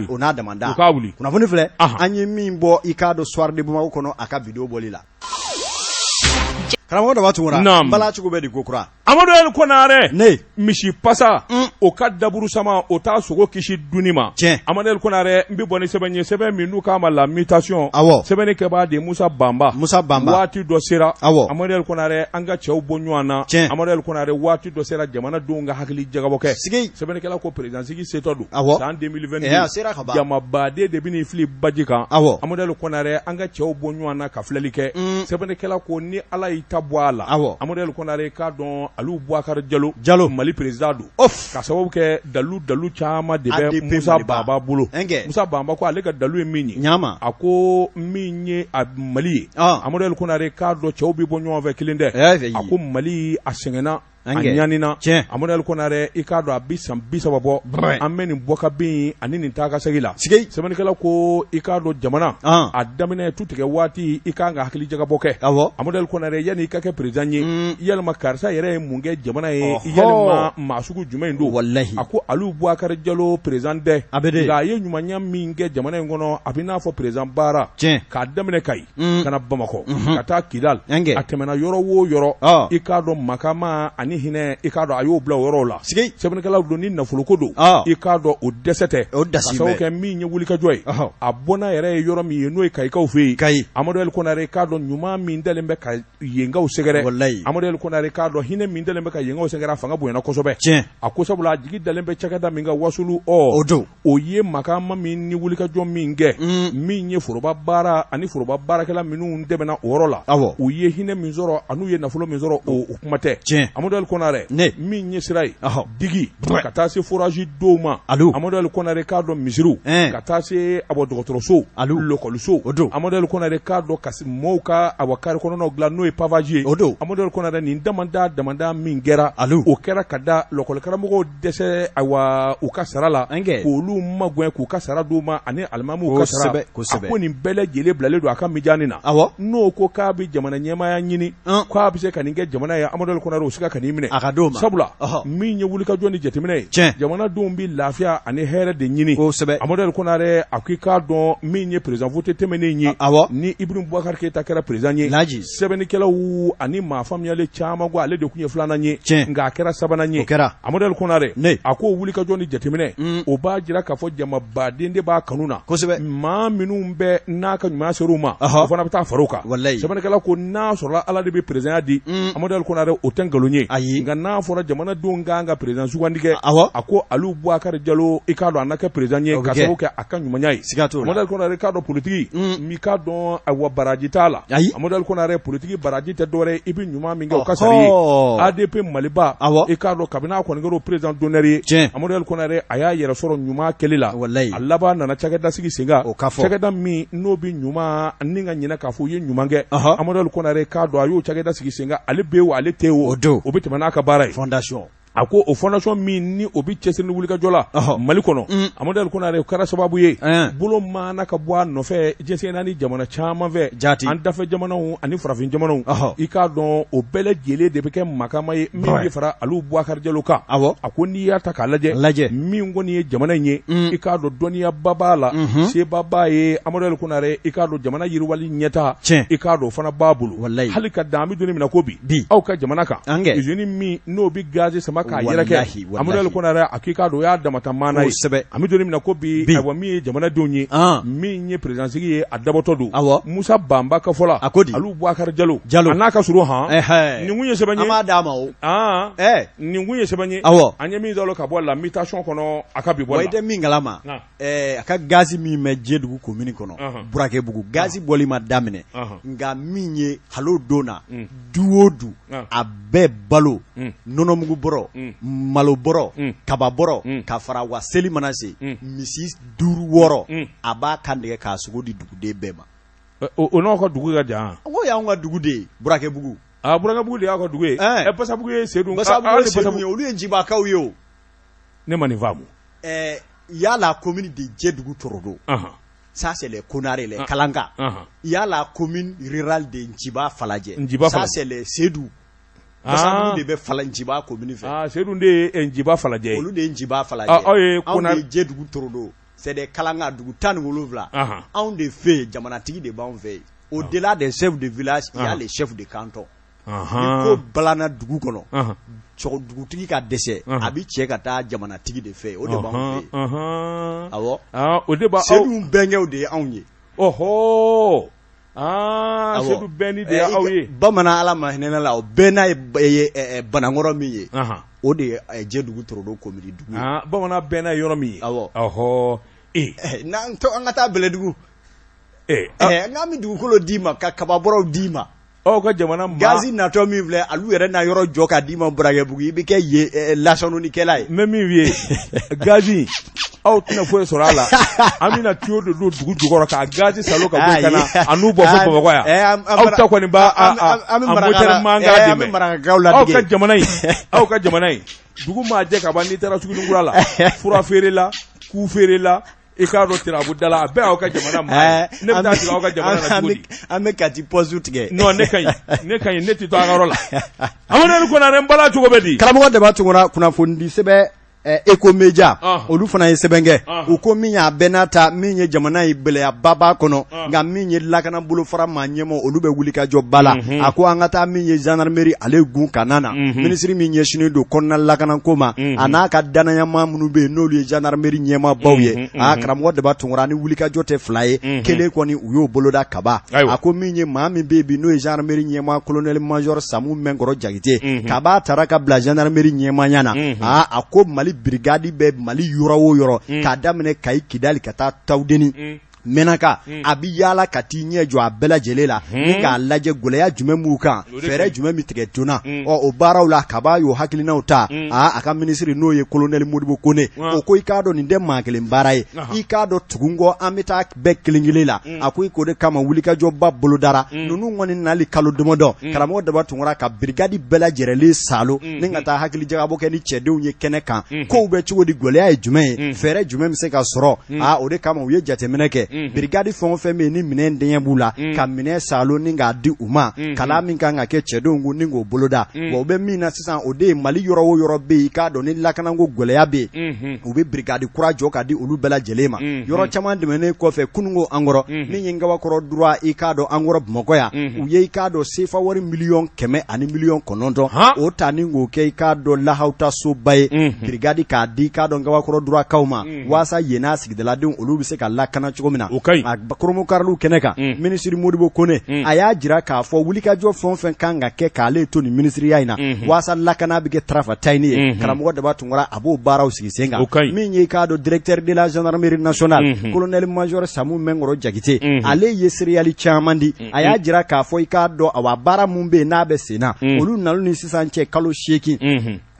o n'a damanda. Kunnafoni filɛ an ye min bɔ, i k'a dɔn, Soir de Bamako kɔnɔ, a ka video bɔli la, karamɔgɔ Daba Tunkara, n bala cogo bɛ di ko kura? Amadu El Konare, ne misi pasa, o ka daburu sama, o t'a sogo kisi dunni ma. Tiɲɛ. Amadu El Konare, n bɛ bɔ ni sɛbɛn ye, sɛbɛn min n'u k'a ma La Mutation. Sɛbɛnni kɛbaa de Musa Banba. Musa Banba. Waati dɔ sera. Amadu El Konare, an ka cɛw bɔ ɲɔgɔn na. Tiɲɛ. Amadu El Konare, waati dɔ sera jamanadenw ka hakili jagabɔ kɛ. Sigi. Sɛbɛnnikɛla ko président sigi setɔ don. San 2022. A sera ka ban. Jamabaden de bɛn'i fili baji kan. Amadu El Konare, an ka cɛw bɔ ɲɔgɔn na ka filɛli kɛ. Sɛbɛnnikɛla ko ni Ala y'i ta bɔ a la. Amadu El Konare, k'a dɔn Aliyu Bubakari Jalo. Jalo. Mali président don. Ka sababu kɛ dalu caman de bɛ Musa Banba bolo. Musa Banba ko ale ka dalu ye min ye. Ɲama. A ko min ye a Mali ye. Amadu El Konare, k'a dɔn cɛw bɛ bɔ ɲɔgɔn fɛ kelen dɛ. A ko Mali a sɛgɛnna. A ɲanina Amadu El Konare i k'a dɔn a bɛ san 30 bɔ an bɛ nin bɔ ka bin ani nin taa ka segin la sɛbɛnnikɛla ko i k'a dɔn jamana a daminɛ tu tigɛ waati i kan ka hakili jagabɔ kɛ Amadu El Konare yanni i ka kɛ président ye yalima karisa yɛrɛ ye mun kɛ jamana ye yalima maa sugu jumɛn don walahi a ko Aliyu Bubakari Jalo président tɛ nka a ye ɲumanya min kɛ jamana in kɔnɔ a bɛ n'a fɔ président baara k'a daminɛ Kayi ka na Bamakɔ ka taa Kidali a tɛmɛna yɔrɔ o yɔrɔ i k'a dɔn makama ani hinɛ i k'a dɔn a y'o bila o yɔrɔw la sɛbɛnnikɛlaw don ni nafoloko don i k'a dɔn o dɛsɛ tɛ ka sababu kɛ min ye wulikajɔ ye a bɔnna yɛrɛ ye yɔrɔ min ye n'o ye Kayikaw fɛ yen Kayi Amadu El Konare i k'a dɔn ɲuman min dalen bɛ ka yenkaw sɛgɛrɛ walayi Amadu El Konare i k'a dɔn hinɛ min dalen bɛ ka yenkaw sɛgɛrɛ a fanga bonyana kosɛbɛ a ko sabula a jigi dalen bɛ cakɛda min kan wasulu o don o ye makama min ni wulikajɔ min kɛ min ye foroba baara ani foroba baarakɛla minnu dɛmɛna o yɔrɔ la u ye hinɛ min sɔrɔ an'u ye nafolo min sɔrɔ o kuma tɛ Amadu El Konare min ye sira ye digi ka taa se forage dɔw ma Amadu El Konare k'a dɔn misiriw ka taa se a dɔgɔtɔrɔso lakɔliso Amadu El Konare k'a dɔn ka mɔɔw ka a kari kɔnɔnaw dilan n'o ye pavage ye o don Amadu El Konare nin damada damada min kɛra o kɛra ka da lakɔlikaramɔgɔw dɛsɛ ayiwa u ka sara la k'olu magɛn k'u ka sara d'u ma ani alimamiw ka sara a ko nin bɛɛ lajɛlen bilalen don a ka mijani na n'o ko k'a bɛ jamana ɲɛmaaya ɲini k'a bɛ se ka nin kɛ jamana ye Amadu El Konare o siga kan'i minɛ a ka d'o ma sabula min ye wulikajɔ ni jateminɛ ye tiɲɛ jamanadenw bɛ lafiya ani hɛrɛ de ɲini kosɛbɛ Amadu El Konare a ko i k'a dɔn min ye président vote tɛmɛnen ye awɔ ni Ibrahim Boubacar Keita kɛra président ye laji sɛbɛnnikɛlaw ani maa faamuyalen caman ko ale de tun ye filanan ye tiɲɛ nka a kɛra sabanan ye o kɛra Amadu El Konare a ko wulikajɔ ni jateminɛ o b'a jira k'a fɔ jamabaden de b'a kanu na kosɛbɛ maa minnu bɛ n'a ka ɲuman ser'u ma o fana bɛ taa fara o kan sɛbɛnnikɛla ko n'a sɔrɔla Ala de bɛ présidenya di Amadu El Konare o tɛ nkalon ye ayi nka n'a fɔra jamanadenw kan ka président sugandi kɛ a ko Aliyu Bubakari Jalo i k'a dɔn a na kɛ président ye ka sababu kɛ a ka ɲumanya ye siga t'o la Amadu El Konare k'a dɔn politiki i k'a dɔn ayiwa baraji t'a la ayi Amadu El Konare politiki baraji tɛ dɔwɛrɛ ye i bɛ ɲuman min kɛ o ka sara i ye ADP Maliba i k'a dɔn kabini a kɔni kɛra o président d'honneur ye tiɲɛ Amadu El Konare a y'a yɛrɛ sɔrɔ ɲuman kɛli la walayi a laban nana cakɛda sigi sen kan o ka fɔ cakɛda min n'o bɛ ɲuman ni ka ɲinɛ k'a fɔ u ye ɲuman kɛ Amadu El Konare k'a dɔn a y'o cakɛda sigi sen kan ale bɛ yen o ale tɛ yen o don o bɛ tɛmɛ n'a ka baara ye fondation a ko o fondation min ni o bɛ cɛsiri ni wulikajɔ la Mali kɔnɔ Amadu El Konare o kɛra sababu ye bolo maana ka bɔ a nɔfɛ diɲɛ naani jamana caman fɛ jaati an dafɛ jamanaw ani farafin jamanaw i k'a dɔn o bɛɛ lajɛlen de bɛ kɛ makama ye min bɛ fara Aliyu Bubakari Jalo kan a ko n'i y'a ta k'a lajɛ lajɛ min kɔni ye jamana in ye i k'a dɔn dɔnniyaba b'a la seba b'a ye Amadu El Konare i k'a dɔn jamana yiriwali ɲɛtaa i k'a dɔn o fana b'a bolo hali ka dan an bɛ don min na ko bi bi aw ka jamana kan usine min n'o bɛ gazi sama k'a yɛrɛkɛ Amadu El Konare a k'i k'a dɔn o y'a damata maana ye an bɛ don min na ko bi ayiwa min ye jamanadenw ye min ye président sigi ye a dabɔtɔ don Musa Banba ka fɔ la a ko di Aliyu Bubakari Jalo a n'a ka surun han nin kun ye sɛbɛn ye an b'a d'a ma o nin kun ye sɛbɛn ye an ye min sɔrɔ ka bɔ la mutation kɔnɔ a ka bi bɔ la i tɛ min kalama a ka gazi min bɛ Jɛdugu commune kɔnɔ Burakɛbugu gazi bɔli ma daminɛ nka min ye halo don na du o du a bɛɛ balo nɔnɔmugu bɔrɔ malo bɔrɔ kaba bɔrɔ ka fara wa seli mana se misi 5 6 a b'a kan tigɛ k'a sogo di duguden bɛɛ ma o n'aw ka dugu ka jan o y'anw ka dugu de ye Burakɛbugu Burakɛbugu de y'aw ka dugu ye Basabugu ye Sedu Basabugu ye olu ye Ncibakaw ye o ne ma nin faamu il y a la commune de Djédougou Torodo. Ça, c'est les Konaré, les Kalanga. Il y a la commune rurale de Njiba Faladje. Ça, c'est les Seydou. Basabugu de bɛ Fala Njiba commune fɛ. Ah, Seydou de ye Njiba Falajɛ ye. Olu de ye Njiba Falajɛ. Ah, aw ye Konaré. Anw de ye Djédougou Torodo. C'est des Kalanga dugu 17. Anw de fɛ yen, jamanatigi de b'anw fɛ yen. Au-delà des chefs de village, il y a les chefs de canton. Ni ko balana dugu kɔnɔ dugutigi ka dɛsɛ a bɛ cɛ ka taa jamanatigi de fɛ o de b'anw fɛ yen awɔ o de Seydou bɛnkɛw de ye anw ye ɔhɔ aa Seydou bɛnni de ye aw ye bamanan Ala ma hinɛ la o bɛnna ye Banankɔrɔ min ye o de ye Jɛdugu Torodo commune dugu ye bamanan bɛnna yɔrɔ min ye awɔ ɔhɔ n'an an ka taa Bɛlɛdugu n'an bɛ dugukolo d'i ma ka kababɔrɔw d'i ma Aw ka jamana ma gazi natɔ min filɛ alu yɛrɛ na yɔrɔ jɔ ka d'i ma Burakɛbugu i bɛ kɛ yen lasɔnnikɛla ye n bɛ min f'i ye gazi aw tɛna foyi sɔrɔ a la an bɛna tuyau de don dugu jukɔrɔ k'a gazi salo ka bɔ ka na a n'u bɔ fo Bamakɔ yan aw ta kɔni b'a a moteur mankan de mɛn aw ka jamana in aw ka jamana in dugu maa jɛ ka ban n'i taara Suguninkura la fura feere la ku feere la i k'a dɔn tirabu da la a bɛɛ y'aw ka jamana maa ye ne bɛ taa sigi aw ka jamana na cogo di an bɛ Kati poste tigɛ non ne ka ɲi ne ka ɲi ne tɛ to a ka yɔrɔ la Amadu Konare n bala cogo bɛ di karamɔgɔ Daba Tunkara kunnafonidi sɛbɛn Eco Media olu fana ye sɛbɛn kɛ u ko min y'a bɛɛ n'a ta min ye jamana ye gɛlɛyaba b'a kɔnɔ nka min ye lakana bolofara maa ɲɛmɔgɔ olu bɛ wulikajɔba la a ko an ka taa min ye gendarmerie ale gun kana na minisiri min ɲɛsinnen don kɔnɔna lakanako ma a n'a ka danayama minnu bɛ yen n'olu ye gendarmerie ɲɛmaabaw ye aa karamɔgɔ Daba Tunkara ni wulikajɔ tɛ fila ye kelen kɔni u y'o boloda kaban a ko min ye maa min bɛ yen bi n'o ye gendarmerie ɲɛmaa colonel major Samu Mɛnkɔrɔ Jakite kab'a taara ka bila gendarmerie ɲɛmaaya na aa a ko Mali brigade bɛ Mali yɔrɔ o yɔrɔ k'a daminɛ Kayi Kidali ka taa Tawudeni Mɛnaka a bɛ yaala ka t'i ɲɛ jɔ a bɛɛ lajɛlen la ni k'a lajɛ gɛlɛya jumɛn b'u kan fɛɛrɛ jumɛn bɛ tigɛ joona ɔ o baaraw la kab'a y'o hakilinaw ta aa a ka minisiri n'o ye colonel Modibo Kone o ko i k'a dɔn nin tɛ maa kelen baara ye i k'a dɔn tugu n kɔ an bɛ taa bɛɛ kelen kelen la a ko i k'o de kama wulikajɔba bolodara ninnu kɔni nali kalo damadɔ karamɔgɔ Daba Tunkara ka brigade bɛɛ lajɛlen saalo ni ka taa hakili jagabɔ kɛ ni cɛdenw ye kɛnɛ kan kow bɛ cogo di gɛlɛya ye jumɛn ye fɛɛrɛ jumɛn bɛ se ka sɔrɔ aa o de kama u ye jateminɛ kɛ brigade fɛn o fɛn bɛ yen ni minɛn dɛɲɛ b'u la ka minɛn saalo ni k'a di u ma kalan min kan ka kɛ cɛdenw kun ni k'o boloda wa u bɛ min na sisan o de ye Mali yɔrɔ o yɔrɔ bɛ yen i k'a dɔn ni lakanako gɛlɛya bɛ yen u bɛ brigade kura jɔ ka di olu bɛɛ lajɛlen ma yɔrɔ caman tɛmɛnen kɔfɛ kununko an kɔrɔ min ye Ngabakɔrɔ droit i k'a dɔn an kɔrɔ Bamakɔ yan u ye i k'a dɔn sefa wari 900,000,000 o ta ni k'o kɛ i k'a dɔn lahawta soba ye brigade k'a di i k'a dɔn Ngabakɔrɔ droit kaw ma waasa yen n'a sigidaladenw olu bɛ se ka lakana cogo min na a koromokariliw kɛnɛ kan minisiri Modibo Kone a y'a jira k'a fɔ wulikajɔ fɛn o fɛn kan ka kɛ k'ale to nin minisiriya in na waasa lakana bɛ kɛ tarafatayini ye karamɔgɔ Daba Tunkara a b'o baaraw sigi sen kan min ye i k'a dɔn directeur de la gendarmerie nationale colonel major Samu Mɛnkɔrɔ Jakite ale ye seereyali caman di a y'a jira k'a fɔ i k'a dɔn awa baara min bɛ yen n'a bɛ sen na olu nali ni sisan cɛ kalo 8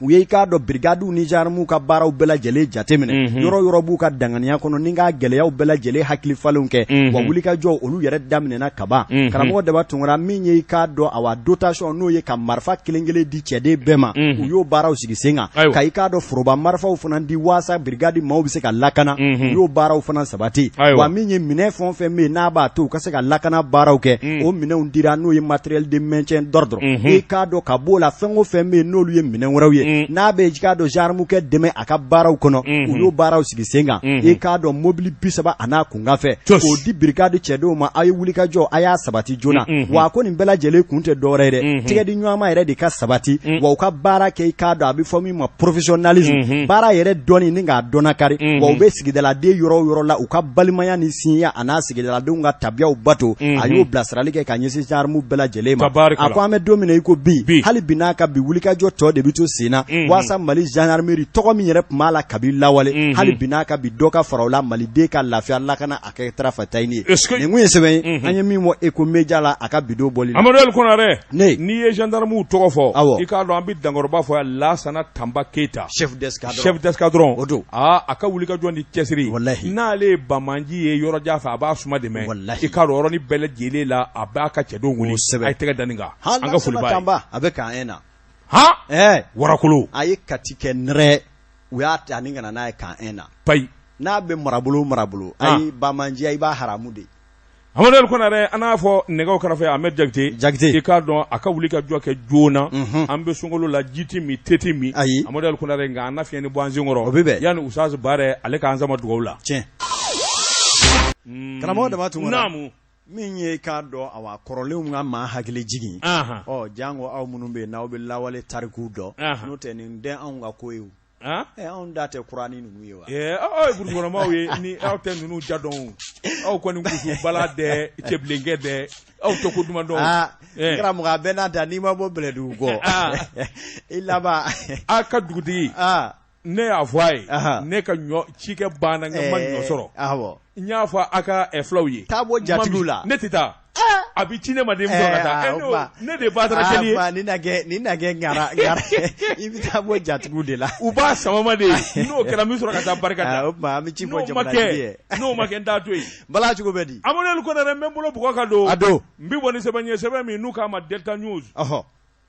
u ye i k'a dɔn brigades ni gendarmes ka baaraw bɛɛ lajɛlen jateminɛ yɔrɔ yɔrɔ b'u ka danganiya kɔnɔ ni k'a gɛlɛyaw bɛɛ lajɛlen hakili falenw kɛ wa wulikajɔ olu yɛrɛ daminɛna kaban karamɔgɔ Daba Tunkara min ye i k'a dɔn awa dotation n'o ye ka marifa kelen kelen di cɛden bɛɛ ma u y'o baaraw sigi sen kan ka i k'a dɔn foroba marifaw fana di waasa brigade maaw bɛ se ka lakana u y'o baaraw fana sabati wa min ye minɛn fɛn o fɛn bɛ yen n'a b'a to u ka se ka lakana baaraw kɛ o minɛnw dira n'o ye matériel de maintien d'ordre i k'a dɔn ka b'o la fɛn o fɛn bɛ yen n'olu ye minɛn wɛrɛw ye n'a bɛ i k'a dɔn gendarme kɛ dɛmɛ a ka baaraw kɔnɔ u y'o baaraw sigi sen kan i k'a dɔn mobili 30 a n'a kunkanfɛn k'o di brigade cɛdenw ma aw ye wulikajɔ a y'a sabati joona wa a ko nin bɛɛ lajɛlen kun tɛ dɔwɛrɛ ye dɛ tɛgɛ di ɲɔgɔn ma yɛrɛ de ka sabati wa u ka baara kɛ i k'a dɔn a bɛ fɔ min ma professionnalisme baara yɛrɛ dɔnni ni k'a dɔnnakari wa u bɛ sigidaladen yɔrɔ o yɔrɔ la u ka balimaya ni sinya a n'a sigidaladenw ka tabiyaw bato a y'o bilasirali kɛ ka ɲɛsin gendarme bɛɛ lajɛlen ma a ko an bɛ don min na i ko bi hali bi n'a ka bi wulikajɔ tɔ de bɛ to sen na waasa Mali gendarmerie tɔgɔ min yɛrɛ tun b'a la kabi lawale hali bi n'a ka bi dɔ ka fara o la maliden ka lafiya lakana a kɛ tarafatayini ye nin kun ye sɛbɛn ye an ye min bɔ Eco Media la a ka bi don bɔli la. Amadu El Konare ne n'i ye gendarmew tɔgɔ fɔ awɔ i k'a dɔn an bɛ dankɔrɔba fɔ yan Lasana Tanba Keyita chef d'escadron chef d'escadron o don aa a ka wulikajɔ ni cɛsiri walahi n'ale ye banbaanci ye yɔrɔ jan fɛ a b'a suma dɛmɛ walahi i k'a dɔn yɔrɔnin bɛɛ lajɛlen la a b'a ka cɛdenw wuli a ye tɛgɛ da nin kan an ka foli b'a ye Tanba a bɛ camp 1 na han ɛɛ warakolo a ye Kati kɛ nɛrɛ u y'a ta ni ka na n'a ye camp 1 na payi n'a bɛ marabolo o marabolo ayi banbaanciya i b'a haramu de Amadu El Konare an n'a fɔ nɛgɛw kɛrɛfɛ Ahmed Jakite Jakite i k'a dɔn a ka wuli ka jɔ kɛ joona an bɛ sunkalo la ji tɛ min te tɛ min ayi Amadu El Konare nka an na fiɲɛ bɔ an sen kɔrɔ o bɛ bɛn yanni Usaz Bare ale k'an sama dugawu la tiɲɛ karamɔgɔ Daba Tunkara naamu min ye k'a dɔn awa kɔrɔlenw ka maa hakili jigin ɔ janko aw minnu bɛ yen n'aw bɛ lawale tarikuw dɔn n'o tɛ nin tɛ anw ka ko ye anw da tɛ kura ni ninnu ye wa aw ye burukɔnɔmaw ye ni aw tɛ ninnu ja dɔn aw kɔni kusu bala dɛ cɛbilenkɛ dɛ aw tɛ ko duman dɔn karamɔgɔ a bɛɛ n'a ta n'i ma bɔ bɛlɛdugu kɔ i laban a ka dugutigi ne y'a fɔ a ye ne ka ɲɔ cikɛ banna n ma ɲɔ sɔrɔ n y'a fɔ a ka fulaw ye taa bɔ jatigiw la ne tɛ taa A bɛ ci ne ma de ka taa, ne de ba kɛ ye ni ni na kɛ ŋara i bɛ taa bɔ jatigiw de la. U b'a sama de, n'o kɛra n bɛ sɔrɔ ka taa barika da. O tuma an bɛ ci fɔ jamana ye. N'o ma kɛ n t'a to yen. Bala cogo bɛ di? Amadu Konare, n bɛ n bolo bugɔ ka don. A don. N bɛ bɔ ni sɛbɛn ye, sɛbɛn min n'u k'a ma Delta News.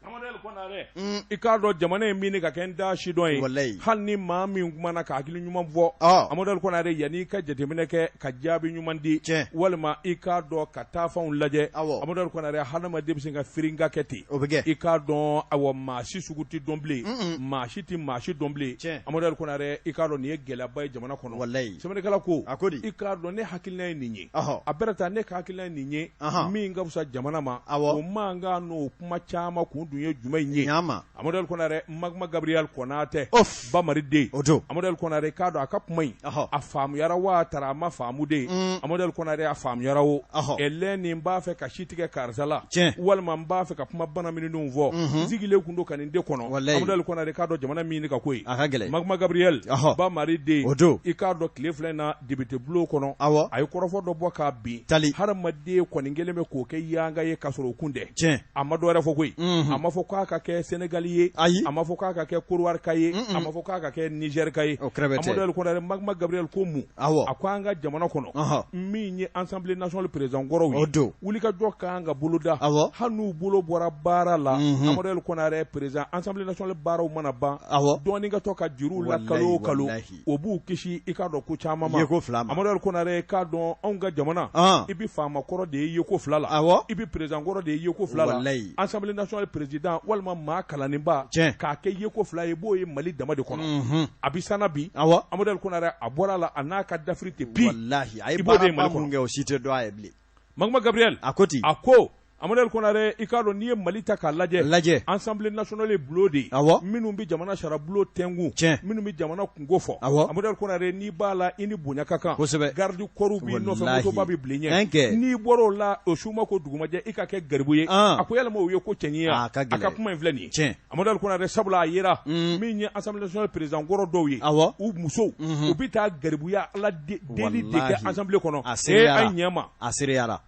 Amadu Konare, i k'a dɔn jamana in min ka kɛ n da sidɔn ye. Walayi. Hali ni maa min kumana ka hakili ɲuman fɔ. Amadu Konare, yanni i ka jateminɛ kɛ ka jaabi ɲuman di. Walima i k'a dɔn ka taafanw lajɛ. Amadu Konare, hadamaden bɛ se ka firinka kɛ ten. O bɛ kɛ. I k'a dɔn, awa, maa si sugu tɛ dɔn bilen. Maa si tɛ maa si dɔn bilen. Amadu Konare, i k'a dɔn nin ye gɛlɛyaba ye jamana kɔnɔ. Walayi. Sɛbɛnnikɛla ko. A ko di? I k'a dɔn ne hakilina ye nin ye. A bɛrɛ ta, ne ka hakilina ye nin ye. Min ka fisa jamana ma. O man kan n'o kuma caman kun dun ye jumɛn ye? Ɲama. Amadu Konare, Magma Gabriel Konatɛ. Bamari den. O don. Amadu Konare, k'a dɔn a ka kuma in. A faamuyara wa tara a ma faamu de. Amadu Konare, a faamuyara o. Ɛlɛ nin b'a fɛ ka si tigɛ karisa la. Walima n b'a fɛ ka kuma bana minnu fɔ. N sigilen kun don ka nin de kɔnɔ. Walayi. Amadu Konare, k'a dɔn jamana min ka ko ye. A ka gɛlɛn. Magma Gabriel. Bamari den. O don. I k'a dɔn tile fila in na député bulon kɔnɔ. A ye kɔrɔfɔ dɔ bɔ k'a bin. Tali. Hadamaden kɔni kɛlen bɛ k'o kɛ yanga ye k'a sɔrɔ o kun tɛ. A ma dɔwɛrɛ fɔ koyi. A ma fɔ k'a ka kɛ Sénégal ye. Ayi. A ma fɔ k'a ka kɛ Côte ka ye. A ma fɔ k'a ka kɛ Niger ka ye. O kɛrɛfɛ tɛ. Amadu Konare, Magma Gabriel ko mun? A ko an ka jamana kɔnɔ. Min ye Assemblée nationale président kɔrɔw ye. O don. Wulikajɔ ka kan ka boloda. Hali n'u bolo bɔra baara la. Amadu Konare, président Assemblée nationale baaraw mana ban. Dɔɔnin ka to ka juru la kalo o kalo. O b'u kisi, i k'a dɔn, ko caman ma. Yeko fila ma. Amadu Konare, k'a dɔn anw ka jamana. I bɛ faama kɔrɔ de ye yeko fila la. I bɛ président kɔrɔ de ye yeko fila la. Walayi. Assemblée nationale président walima maa kalannenba. K'a kɛ yeko fila ye, i b'o ye Mali dama de kɔnɔ. A bɛ sanna bi. Amadu Konare, a bɔra la, a n'a ka dafiri tɛ bi. Walahi, a ye baaraba mun kɛ, o si tɛ dɔn a ye bilen. Magma Gabriel. A ko ten. A ko Amadu Konare, i k'a dɔn n'i ye Mali ta k'a lajɛ. Lajɛ. Assemblée nationale ye bulon de ye. Minnu bɛ jamana sariya bulon tɛnku. Minnu bɛ jamana kunko fɔ. Amadu Konare, n'i b'a la, i ni bonya ka kan. Garde corps b'i nɔfɛ, motoba bɛ bilen ɲɛ. N'i bɔra o la, o su ma ko dugumajɛ, i ka kɛ garibu ye. A ko yalima o ye ko cɛɲi ye? A ka gɛlɛn. A ka kuma in filɛ nin ye. Amadu Konare, sabula a yera min ye Assemblée nationale président kɔrɔ dɔw ye. U musow, u bɛ taa garibuya Ala deli de kɛ Assemblée kɔnɔ. A seereyara. Ee, a ɲɛ ma. A seereyara.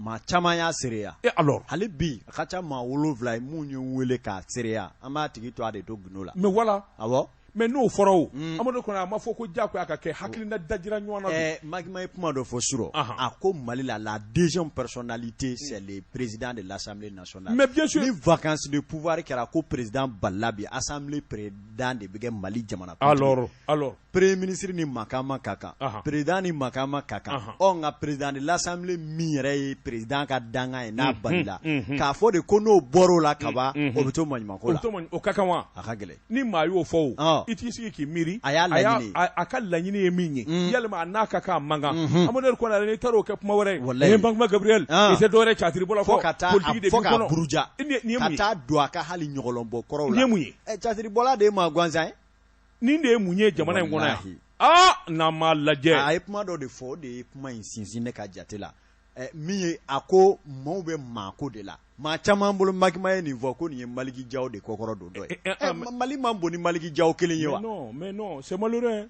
Maa caman y'a seereya. Et alors? Hali bi a ka ca maa 7 ye mun ye n wele k'a seereya. An b'a tigi to a de to gundo la. Mais voilà. Mais n'o fɔra o. Amadu Konare, a ma fɔ ko diyagoya ka kɛ hakilina dajira ɲɔgɔn na. Magma ye kuma dɔ fɔ surɔ. A ko Mali la, la deuxième personnalité, c'est le président de l'Assemblée nationale. Mais bien sûr. Ni vacance de pouvoir kɛra ko président balila bi, Assemblée président de bɛ kɛ Mali jamana. Alors. Premier ministre ni makama ka kan. Président ni makama ka kan. Ɔ nka président de l'Assemblée min yɛrɛ ye président ka dangan ye, n'a balila. K'a fɔ de ko n'o bɔr'o la kaban, o bɛ to maɲumanko la. O ka kan wa? A ka gɛlɛn. Ni maa y'o fɔ o, i t'i sigi k'i miiri. A y'a laɲini. A ka laɲini ye min ye. Yalima a n'a ka kan, a man kan. Amadu Konare, n'i taara o kɛ kuma wɛrɛ ye. Walayi. Magma Gabriel. I tɛ dɔwɛrɛ catiribɔ la fɔ ka taa fɔ k'a buruja. Ka taa don a ka hali ɲɔgɔlɔnbɔ kɔrɔw la. Nin ye mun ye? Catiribɔla de ye maa gansan ye. Nin de ye mun ye jamana in kɔnɔ yan? Aa, n'an m'a lajɛ. A ye kuma dɔ de fɔ, o de ye kuma in sinsin ne ka jate la. Min ye, a ko maaw bɛ maako de la. Maa caman bolo Magma ye nin fɔ ko nin ye Maliki Jaw de kɔkɔrɔ don dɔ ye. Mali man bon ni Maliki Jaw kelen ye wa? Non, mais non, c'est malheureux.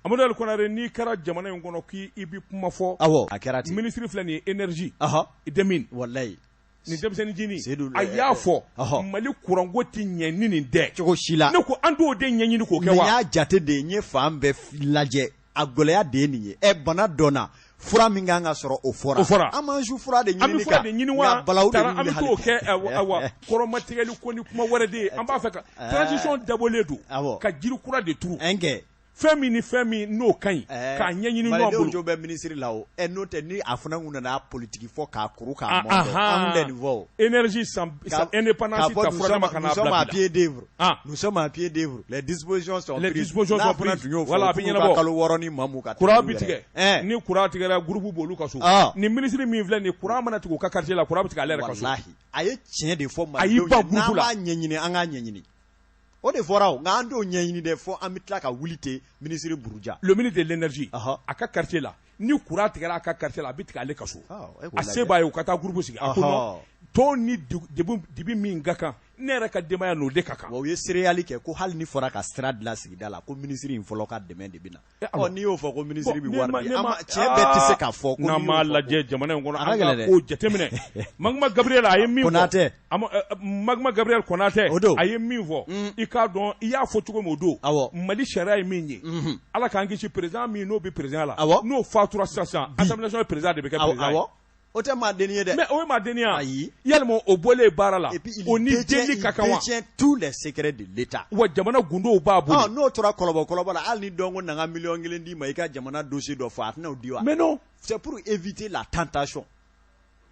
Amadu Konare, n'i kɛra jamana in kɔnɔ k'i bɛ kuma fɔ. A kɛra ten. Ministre filɛ nin ye, énergie. Des mines. Walayi. Nin denmisɛnnin a y'a fɔ Mali kuranko tɛ ɲɛ ni nin tɛ. Cogo si la. Ne ko an t'o de ɲɛɲini k'o kɛ wa? Nin y'a jate de ye, n ye fan bɛɛ lajɛ, a gɛlɛya de ye nin ye. Bana dɔnna, fura min kan ka sɔrɔ, o fɔra. O fɔra. An m'an su fura de ɲini. An bɛ fura de ɲini wa? Balawu de an bɛ t'o kɛ, awa, kɔrɔmatigɛli ko ni kuma wɛrɛ de ye. An b'a fɛ ka transition dabɔlen don ka jiri kura de turu. Fɛn min ni fɛn min n'o ka ɲi k'a ɲɛɲini ɲɔgɔn bolo. Malidenw jo bɛ ministre la o. N'o tɛ, ni a fana kun nana politique fɔ k'a kuru k'a mɔn, an tɛ nin fɔ o. Énergie sans indépendance ta fura ma ka n'a bila. Nous sommes à pied d'œuvre. Nous sommes à pied d'œuvre. Les dispositions sont prises. Les dispositions sont prises. Voilà, a bɛ ɲɛnabɔ. Kalo 6 ni maa mun ka. Courant bɛ tigɛ. Ni courant tigɛra, groupe b'olu ka so. Ni ministre min filɛ nin ye, courant mana tigɛ u ka quartier la, courant bɛ tigɛ ale yɛrɛ ka so. Walahi, a ye tiɲɛ de fɔ malidenw ye. N'an b'a ɲɛɲini, an k'a ɲɛɲini. O de fɔra o, nka an t'o ɲɛɲini dɛ, fo an bɛ tila ka wuli ten ministre buruja. Le ministre de l'énergie, a ka quartier la, ni courant tigɛra a ka quartier la, a bɛ tigɛ ale ka so. A se b'a ye, u ka taa groupe sigi. A ko non, tɔn ni dibi min ka kan, Ne yɛrɛ ka denbaya n'o de ka kan. Wa u ye seereyali kɛ ko hali ni fɔra ka sira dilan sigida la, ko minisiri in fɔlɔ ka dɛmɛ de bɛ na. Ɔ, n'i y'o fɔ ko minisiri bɛ wari di, tiɲɛ bɛɛ tɛ se ka fɔ. N'an m'a lajɛ jamana in kɔnɔ, an ka ko jateminɛ. Maguma Gabriel a ye min fɔ, Konatɛ, Maguma Gabriel Konatɛ, o don, a ye min fɔ, i k'a dɔn i y'a fɔ cogo min, o don. Mali sariya ye min ye, Ala k'an kisi, président min n'o bɛ président la, n'o fatura sisan sisan, Assemblée nationale président de bɛ kɛ président ye. O tɛ maa denni ye dɛ. Mais o ye maa denni ye. Ayi. Yalima o bɔlen baara la, o ni deli ka kan wa? Il détient tous les secrets de l'État. Wa jamana gundow b'a bolo. N'o tora kɔlɔbɔ kɔlɔbɔ la, hali ni dɔn ko na n ka 1 miliyɔn d'i ma i ka jamana dossier dɔ fɔ, a tɛna o di wa? Mais non. C'est pour éviter la tentation.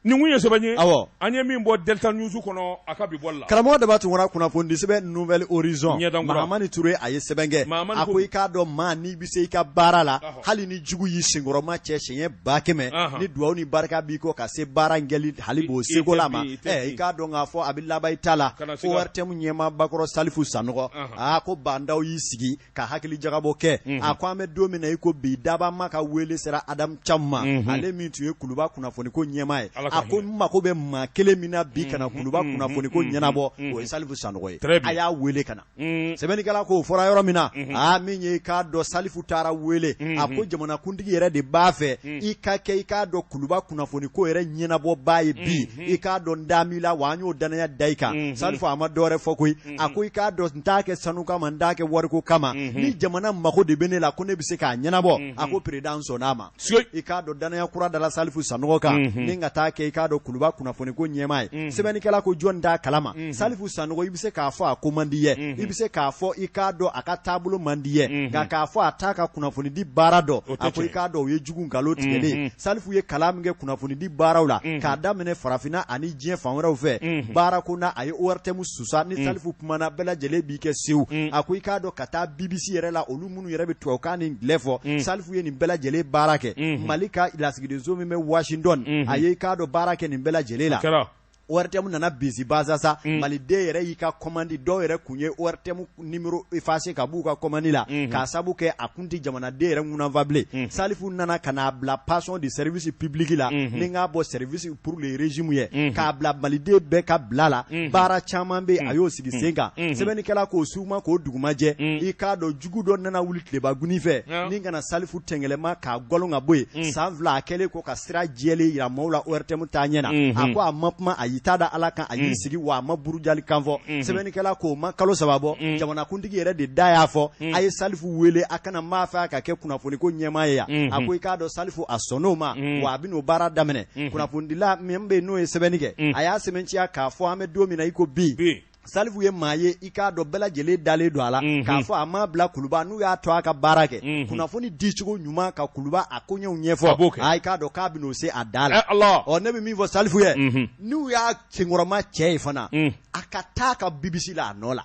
Nin kun ye sɛbɛn ye. An ye min bɔ Delta News kɔnɔ a ka bi bɔli la. Karamɔgɔ Daba Tunkara, kunnafoni sɛbɛn Nouvel Horizon, Mahamani Ture, a ye sɛbɛn kɛ. A ko i k'a dɔn, maa n'i bɛ se i ka baara la, hali ni jugu y'i senkɔrɔma cɛ siɲɛ 100 000, ni dugawu ni barika b'i kɔ ka se baara in kɛli hali b'o seko la ma, i k'a dɔn k'a fɔ a bɛ laban i ta la. ORTM ɲɛmaabakɔrɔ Salifu Sanɔgɔ, aa, ko Bah N'Daw y'i sigi ka hakili jagabɔ kɛ. A ko an bɛ don min na i ko bi, Dabama ka wele sera Adamu Camu ma, ale min tun ye Kuluba kunnafoniko ɲɛmaa ye. A ko n mako bɛ maa kelen min na bi ka na Kuluba kunnafoniko ɲɛnabɔ, o ye Salifu Sanɔgɔ ye, a y'a wele ka na. Sɛbɛnnikɛla ko o fɔra yɔrɔ min na, aa, min ye i k'a dɔn, Salifu taara wele. A ko jamanakuntigi yɛrɛ de b'a fɛ i ka kɛ, i k'a dɔn, Kuluba kunnafoniko yɛrɛ ɲɛnabɔbaa ye bi. I k'a dɔn, dami la wa, an y'o danaya da i kan. Salifu a ma dɔwɛrɛ fɔ koyi, a ko i k'a dɔn, n t'a kɛ sanu kama, n t'a kɛ wariko kama, ni jamana mako de bɛ ne la ko ne bɛ se k'a ɲɛnabɔ. A ko président sɔnn'a ma. I k'a dɔn, danaya kura dala Salifu Sanɔgɔ kan ni ka taa kɛ, i k'a dɔn, Kuluba kunnafoniko ɲɛmaa ye. Sɛbɛnnikɛla ko jɔn t'a kalama Salifu Sanɔgɔ, i bɛ se k'a fɔ a ko man di ye, i bɛ se k'a fɔ, i k'a dɔn, a ka taabolo man di ye, nka k'a fɔ a t'a ka kunnafonidi baara dɔn, a ko i k'a dɔn, o ye jugu nkalon tigɛlen. Salifu ye kalan min kɛ kunnafonidi baaraw la k'a daminɛ farafinna ani diɲɛ fan wɛrɛw fɛ, baarako na, a ye ORTM susa. Ni Salifu kumana, bɛɛ lajɛlen b'i kɛ sewu. A ko i k'a dɔn, ka taa BBC yɛrɛ la, olu minnu yɛrɛ bɛ tubabukan ni anglais fɔ, Salifu ye nin bɛɛ lajɛlen baara kɛ. Mali ka lasigidenso min bɛ Washington, a ye, i k'a dɔn, baara kɛ nin bɛɛ lajɛlen la. ORTM nana bisi basa sa, maliden yɛrɛ y'i ka commande, dɔw yɛrɛ kun ye ORTM numéro effacé ka b'u ka commande la k'a sabu kɛ a kun tɛ jamanaden yɛrɛ ŋunanfa bilen. Salifu nana ka n'a bila passion de service public la, ni k'a bɔ service pour le régime ye, k'a bila maliden bɛɛ ka bila la. Baara caman bɛ, a y'o sigi sen kan. Sɛbɛnnikɛla k'o suma k'o dugumajɛ, i k'a dɔn, jugu dɔ nana wuli tilebaguni fɛ ni kana Salifu tɛngɛlɛma k'a gɔlɔn ka bɔ yen. San 2 a kɛlen ko ka sira jɛlen yira maaw la ORTM taa ɲɛ na, a ko a ma kuma, a y'i ta da Ala kan, a y'i sigi wa a ma burujali kan fɔ. Sɛbɛnnikɛla k'o ma kalo 3 bɔ, jamanakuntigi yɛrɛ de da y'a fɔ, a ye Salifu wele a kana maa fɛ a ka kɛ kunnafoniko ɲɛmaa ye yan. A ko i k'a dɔn, Salifu a sɔnn'o ma wa a bɛ n'o baara daminɛ. Kunnafonidila min bɛ yen n'o ye sɛbɛnni kɛ, a y'a sɛbɛntiya k'a fɔ an bɛ don min na i ko bi, Salifu ye maa ye, i k'a dɔn, bɛɛ lajɛlen dalen don a la k'a fɔ a ma bila Kuluba, n'u y'a to a ka baara kɛ kunnafoni dicogo ɲuman ka Kuluba a koɲɛw ɲɛfɔ, a i k'a dɔn k'a bɛn'o se a da la. Ɔ, ne bɛ min fɔ Salifu ye, n'u y'a senkɔrɔma cɛ ye fana, a ka taa ka BBC la a nɔ la,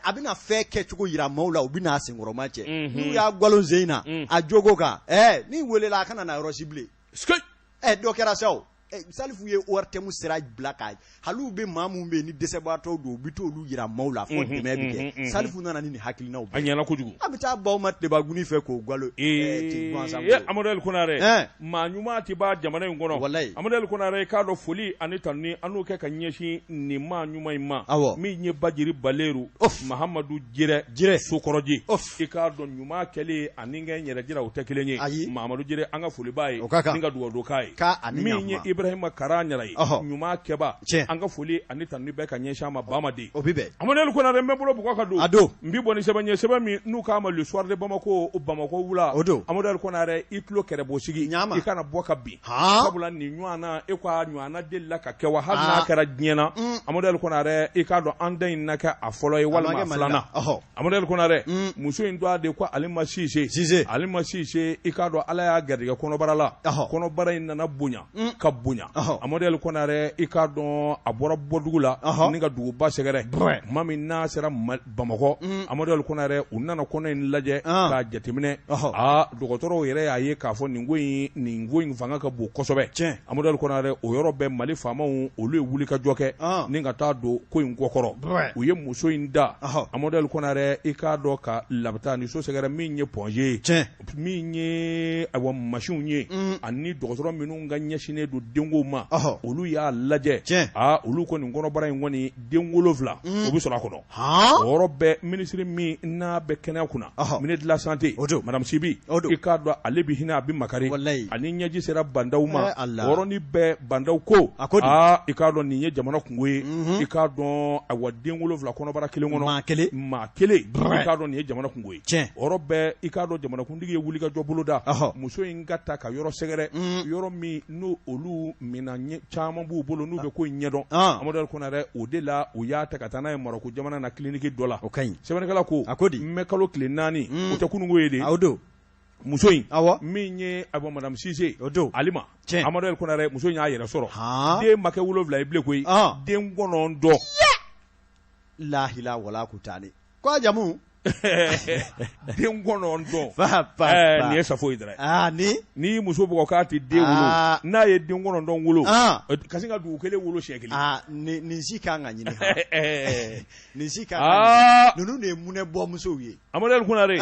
a bɛna fɛn kɛcogo yira maaw la, u bɛna a senkɔrɔma cɛ. N'u y'a galo sen in na a jogo kan, ni welela a kana na yɔrɔ si bilen. Dɔ kɛra sa o. Salifu ye ORTM sira bila ka hali u bɛ maa minnu bɛ yen ni dɛsɛbaatɔw don, u bɛ t'olu yira maaw la fo dɛmɛ bɛ kɛ. Salifu nana ni nin hakilinaw bɛɛ. A ɲɛna kojugu. A bɛ taa baw ma tilebaguni fɛ k'o galo. Amadu El Konare, maa ɲuman tɛ ban jamana in kɔnɔ. Walayi. Amadu El Konare, k'a dɔn, foli ani tanuni an n'o kɛ ka ɲɛsin nin maa ɲuman in ma. Min ye Bajiri Baleru, Mahamadu Jirɛ, Jirɛ Sokɔrɔji. I k'a dɔn, ɲuman kɛlen ani kɛ n yɛrɛ jira, o tɛ kelen ye. Ayi. Mahamadu Jirɛ, an ka foli b'a ye. O ka kan. Ni ka dugawu don k'a ye. K'a ani min ye ɲankuma. Ibrahima Kara Ɲara ye. Ɲuman kɛba. An ka foli ani tanuni bɛɛ ka ɲɛsin a ma Bamaden. O bɛ bɛn. Amadu El Konare, n bɛ bolo bugɔ ka don. A don. N bi bɔ ni sɛbɛn ye, sɛbɛn min n'u k'a ma Le Soir de Bamako, Bamakɔ wula. O don. Amadu El Konare, i tulo kɛrɛbɔ sigi. Ɲama. I kana bɔ ka bin. Sabula nin ɲɔgɔn na, e ko a ɲɔgɔnna delila ka kɛ wa, hali n'a kɛra diɲɛ na. Amadu El Konare, i k'a dɔn, an da in na kɛ a fɔlɔ ye walima a filanan. Amadu El Konare, muso in dɔn de ko Alima Sise. Sise. Alima Sise, i k'a dɔn, Ala y'a garijɛgɛ kɔnɔbara la. Kɔnɔbara in nana bonya ka bonya. Amadu El Konare, i k'a dɔn, a bɔra bɔdugu la ni ka duguba sɛgɛrɛ. Tuma min n'a sera Bamakɔ, Amadu El Konare, u nana kɔnɔ in lajɛ k'a jateminɛ. Aa, dɔgɔtɔrɔw yɛrɛ y'a ye k'a fɔ nin ko in fanga ka bon kosɛbɛ. Amadu El Konare, o yɔrɔ bɛɛ, Mali faamaw olu ye wuli ka jɔ kɛ ni ka taa don ko in kɔkɔrɔ. U ye muso in da. Amadu El Konare, i k'a dɔn, ka labita ni so sɛgɛrɛ min ye Point G ye, min ye ayiwa masinw ye ani dɔgɔtɔrɔ minnu ka ɲɛsinnen don denw denko ma, olu y'a lajɛ, aa olu ko nin kɔnɔbara in kɔni den 7 o bɛ sɔrɔ a kɔnɔ. O yɔrɔ bɛɛ minisiri min n'a bɛ kɛnɛya kunna, ministre de la santé, madame Sibi, i k'a dɔn ale bɛ hinɛ a bɛ makari, ani ɲɛji sera Ba Ndaw ma, o yɔrɔnin bɛɛ Ba Ndaw ko, aa i k'a dɔn nin ye jamana kunko ye, i k'a dɔn ayiwa den 7 kɔnɔbara kelen kɔnɔ, maa kelen, i k'a dɔn nin ye jamana kunko ye. O yɔrɔ bɛɛ i k'a dɔn jamanakuntigi ye wulikajɔ boloda, muso in ka ta ka yɔrɔ sɛgɛrɛ, yɔrɔ min n'o olu minɛn caman b'u bolo n'u bɛ ko in ɲɛdɔn, Amadu El Konare o de la u y'a ta ka taa n'a ye Marɔku jamana na clinique dɔ la, o ka ɲi, sɛbɛnnikɛla ko, a ko di, mɛ kalo tile 4 o tɛ kununko ye de, o don, muso in, awɔ, min ye ayiwa madame Sise, o don, Alima, tiɲɛ, Amadu El Konare muso in y'a yɛrɛ sɔrɔ, den ma kɛ 7 ye bilen koyi, den 9. Lahila wala kutani ko a jamu den 9. Nin ye safo ye dɛ. Ni n'i muso bugɔ k'a tɛ den wolo, n'a ye den 9 wolo, ka sin ka dugu kelen wolo siɲɛ kelen. Nin si kan ka ɲini, nin si kan ka ɲini. Ninnu de ye munɛ bɔ musow ye. Amadu El Konare,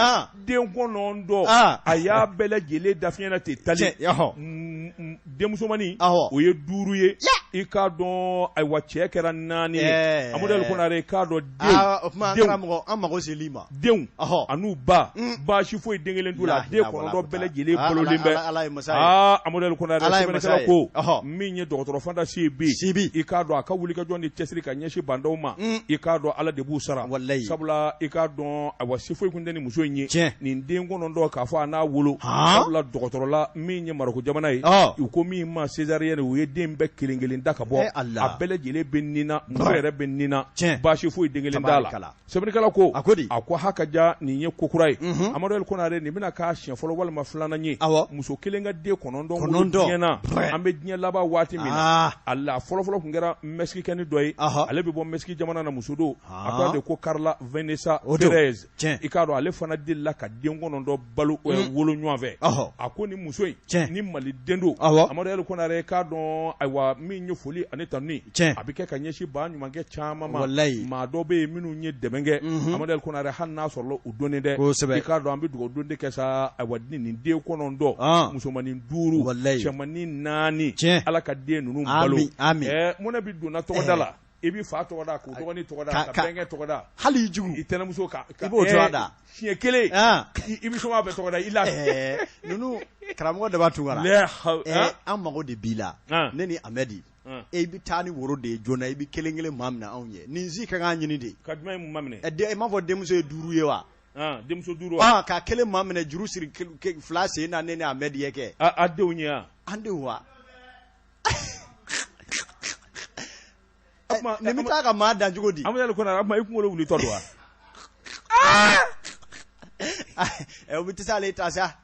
den 9, a y'a bɛɛ lajɛlen da fiɲɛ na ten tali. Denmusomannin, o ye 5 ye, i k'a dɔn ayiwa cɛ kɛra 4 ye. Amadu El Konare i k'a dɔn den, o tuma karamɔgɔ an mago sel'i ma. Denw an'u ba, baasi foyi den kelen t'u la, den 9 bɛɛ lajɛlen balolen bɛ. Ala ye masa ye. Aa Amadu El Konare, sɛbɛnnikɛla ko min ye dɔgɔtɔrɔ Fanta Sibi, i k'a dɔn a ka wulikajɔ ni cɛsiri ka ɲɛsin Ba Ndaw ma, i k'a dɔn Ala de b'u sara. Walayi. Sabula i k'a dɔn ayiwa se foyi tun tɛ ni muso in ye. Tiɲɛ. Nin den 9 k'a fɔ a n'a wolo. Sabula dɔgɔtɔrɔ la min ye Marɔku jamana ye, u ko min ma césarienne, u ye den bɛɛ kelen kelen da ka bɔ. A bɛɛ lajɛlen bɛ nin na, muso yɛrɛ bɛ nin na. Tiɲɛ. Baasi foyi den kelen t'a la. Sɛbɛnnikɛla ko, a ko di? A ko ha ka ja nin ye ko kura ye. Amadu El Konare nin bɛna k'a siɲɛ fɔlɔ walima filanan ye. Muso kelen ka den 9 wolo diɲɛ na. An bɛ diɲɛ laban waati min na. A la fɔlɔfɔlɔ tun kɛra Mexicaine dɔ ye. Ale bɛ bɔ Mexique jamana na, muso don. A tɔgɔ de ko Karla Vanessa Perez. I k'a dɔn ale fana delila ka den 9 balo wolo ɲɔgɔn fɛ. A ko ni muso in, ni Mali den don. Amadu El Konare k'a dɔn ayiwa min ye foli ani tanuni, a bɛ kɛ ka ɲɛsin ba ɲumankɛ caman ma. Maa dɔ bɛ yen minnu ye dɛmɛ kɛ Amadu El Konare, hali n'a sɔrɔla u donnen tɛ. I k'a dɔn an bɛ dugawu don de kɛ sa, ayiwa nin den 9, musomannin 5, cɛmannin 4, Ala ka den ninnu balo. Mɔnɛ bɛ donna tɔgɔda la. I bɛ fa tɔgɔ da, k'o dɔgɔnin tɔgɔ da, ka bɛnkɛ tɔgɔ da, hali i jugu, i tɛnɛmuso ka i b'o tɔgɔ da siɲɛ kelen, i bɛ sɔn bɛɛ tɔgɔ da i la. Ninnu karamɔgɔ Daba Tunkara, an mago de b'i la, ne ni Amɛdi, e bɛ taa ni woro de ye joona, i bɛ kelen kelen maa minɛ anw ye, nin si ka kan ɲini de. Ka jumɛn in maminɛ? I m'a fɔ denmuso ye 5 ye wa? Denmuso 5 wa? Ka kelen maminɛ, juru siri 2 sen na, ne ni Amɛdi ye kɛ. A denw ye wa? An denw wa? Nin bɛ taa ka maa dan cogo di? Amadu El Konare, o tuma i kunkolo wulitɔ don wa? U bɛ tɛ ale ta sa.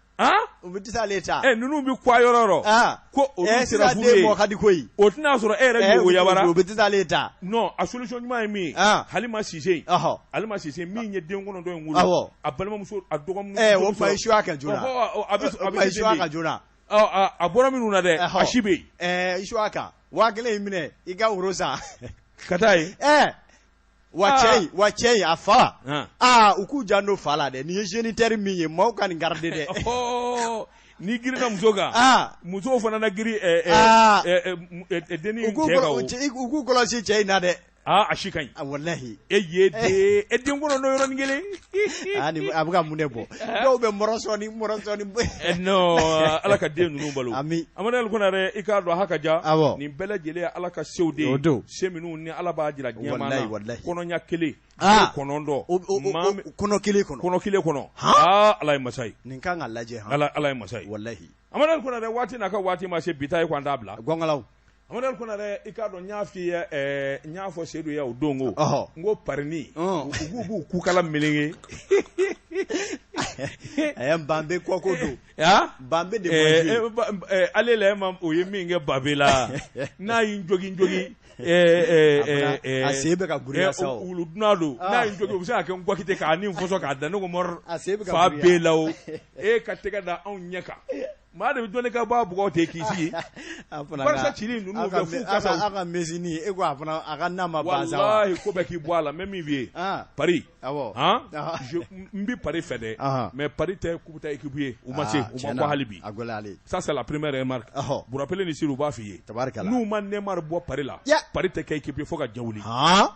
U bɛ tɛ ale ta. Ninnu bɛ kwa yɔrɔ o yɔrɔ. Ko olu sera furu ye. Mɔ ka di koyi. O tɛna sɔrɔ e yɛrɛ y'o yabara. U bɛ tɛ ale ta. Non, a solution ɲuman ye min ye. Halima Sise. Halima Sise min ye den 9 in wolo. A balimamuso, a dɔgɔmuso. O fa i suya kan joona. A bɛ suya kan joona. A bɔra minnu na dɛ, a si bɛ yen. I suya kan. 5000 in minɛ i ka woro san. Ka taa yen. Wa cɛ in, wa cɛ in a fa. Aa u k'u janto fa la dɛ, nin ye géniteur min ye, maaw ka nin garder dɛ. N'i girinna muso kan, musow fana na girin dennin cɛ kan o. U k'u kɔlɔsi cɛ in na dɛ. Aa a si ka ɲi. Walahi. E ye den e den 9 yɔrɔnin kelen. Aa nin a bɛ ka mun de bɔ. Dɔw bɛ mɔrɔsɔni mɔrɔsɔni. Non, Ala ka den ninnu balo. Ami. Amadu El Konare i k'a dɔn ha ka ja. Awɔ. Nin bɛɛ lajɛlen ye Ala ka sew de ye. O don. Se minnu ni Ala b'a jira diɲɛ maa na. Walahi walahi. Kɔnɔɲa kelen. 9. Kɔnɔ kelen kɔnɔ. Kɔnɔ kelen kɔnɔ. Aa Ala ye masa ye. Nin kan ka lajɛ han. Ala ye masa ye. Walahi. Amadu El Konare waati n'a ka waati ma se bi ta ye ko an t'a bila. Gɔngalaw. Amadu El Konare i k'a dɔn n y'a f'i ye n y'a fɔ Seydou ye o don ko n ko parini u k'u b'u kukala meleke. Banbe kɔko don. Banbe de ale la ma o ye min kɛ Babe la n'a y'i jogin a sen bɛ ka girinya sa o. Wulu dunan don n'a y'i jogin o bɛ se ka kɛ n gwakite k'a ni fɔsɔn k'a da ne ko mɔrɔ a sen bɛ ka fa b'e la o e ka tɛgɛ da anw ɲɛ kan. Maa de bɛ dɔɔnin ka bɔ a bugɔ ten k'i sigi. Barisa cili ninnu bɛ f'u kasa. A ka Messi e ko a fana a ka na ma ban sa wa. Walahi ko bɛɛ k'i bɔ a la n bɛ min f'i ye. Paris. Awɔ. Han. N bɛ Paris fɛ dɛ. Mais Paris tɛ coupe ta équipe ye u ma se u ma bɔ hali bi. A gɛlɛyalen. Ça c'est la première remarque. Ɔhɔ. Burapele ni Siri u b'a f'i ye. Tabarikala. N'u ma Neymar bɔ Paris la. Paris tɛ kɛ équipe ye fo ka diɲɛ wuli. Han.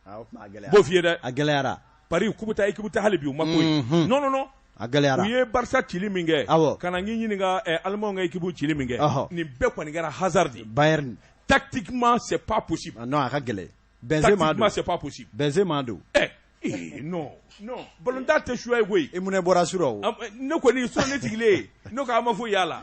O tuma a gɛlɛyara. B'o f'i ye dɛ. A gɛlɛyara. Paris coupe ta équipe tɛ hali bi u ma ko ye. Non non non. A gɛlɛyara. U ye Barça cili min kɛ. Awɔ. Ka na n k'i ɲininka Allemand ka équipe cili min kɛ. Ɔhɔ. Nin bɛɛ kɔni kɛra hasard de ye. Bayern. Tactiquement c'est pas possible. Non a ka gɛlɛn. Benzema don. Tactiquement c'est pas possible. Benzema don. Ɛ ee non non ballon-tan tɛ choix ye koyi. I munɛ bɔra su rɔ o. Ne kɔni sinon ne sigilen yen ne ko an ma foyi y'a la.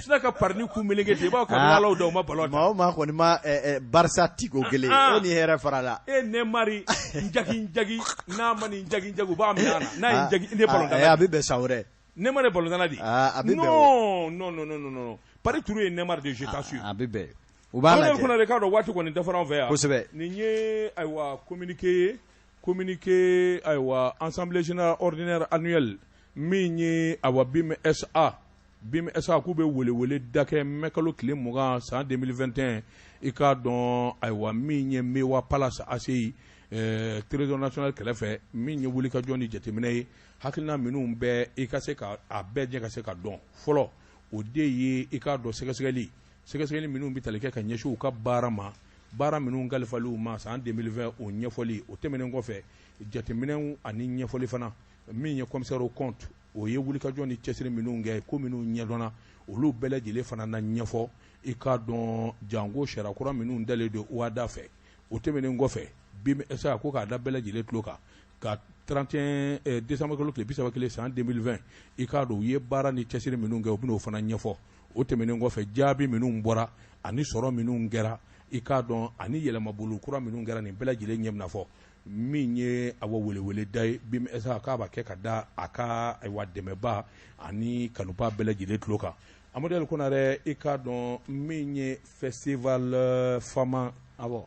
Sinon ka Paris ni ku meleke ten i b'a fɔ kabini Ala y'u da u ma ballon ta. Maa o maa kɔni ma Barça tiko kelen e ni hɛrɛ farala. E Neymar n jagi n jagi n'a ma nin jagi n jagi u b'a minɛ a la n'a ye n jagi ne ballon A bɛ bɛn san wɛrɛ. Neymar ye ballon-tanna de ye. A bɛ bɛn o. Non non non non non Paris turu ye Neymar de je t'assure. A bɛ bɛn. U b'a lajɛ. Amadu Konare k'a dɔn waati kɔni dafara an fɛ yan. Kosɛbɛ. Nin ye ayiwa communiqué ye communiqué ayiwa assemblée générale ordinaire annuelle min ye ayiwa BIM SA BIM SA k'u bɛ welewele da kɛ mai kalo tile 20 san 2021 i k'a dɔn ayiwa min ye Mewa Palace ACI Trésor national kɛrɛfɛ min ye wulikajɔ ni jateminɛ ye hakilina minnu bɛ i ka se ka a bɛɛ jɛ ka se ka dɔn fɔlɔ o de ye i k'a dɔn sɛgɛsɛgɛli sɛgɛsɛgɛli minnu bɛ tali kɛ ka ɲɛsin u ka baara ma baara minnu kalifalen u ma san 2020 o ɲɛfɔli o tɛmɛnen kɔfɛ jateminɛw ani ɲɛfɔli fana min ye commissaire aux comptes o ye wulikajɔ ni cɛsiri minnu kɛ ko minnu ɲɛdɔnna olu bɛɛ lajɛlen fana na ɲɛfɔ i k'a dɔn janko sariya kura minnu dalen don OHADA fɛ o tɛmɛnen kɔfɛ BIM SA ko k'a da bɛɛ lajɛlen tulo kan ka 31 décembre kalo tile 31 san 2020 i k'a dɔn u ye baara ni cɛsiri minnu kɛ u bɛn'o fana ɲɛfɔ o tɛmɛnen kɔfɛ jaabi minnu bɔra ani sɔrɔ minnu kɛra i k'a dɔn ani yɛlɛmabolo kura minnu kɛra nin bɛɛ lajɛlen ɲɛ bɛna fɔ min ye awa weleweleda ye BIM SA k'a b'a kɛ ka da a ka ayiwa dɛmɛba ani kanuba bɛɛ lajɛlen tulo kan Amadu Ali Konarɛ i k'a dɔn min ye festival fama awɔ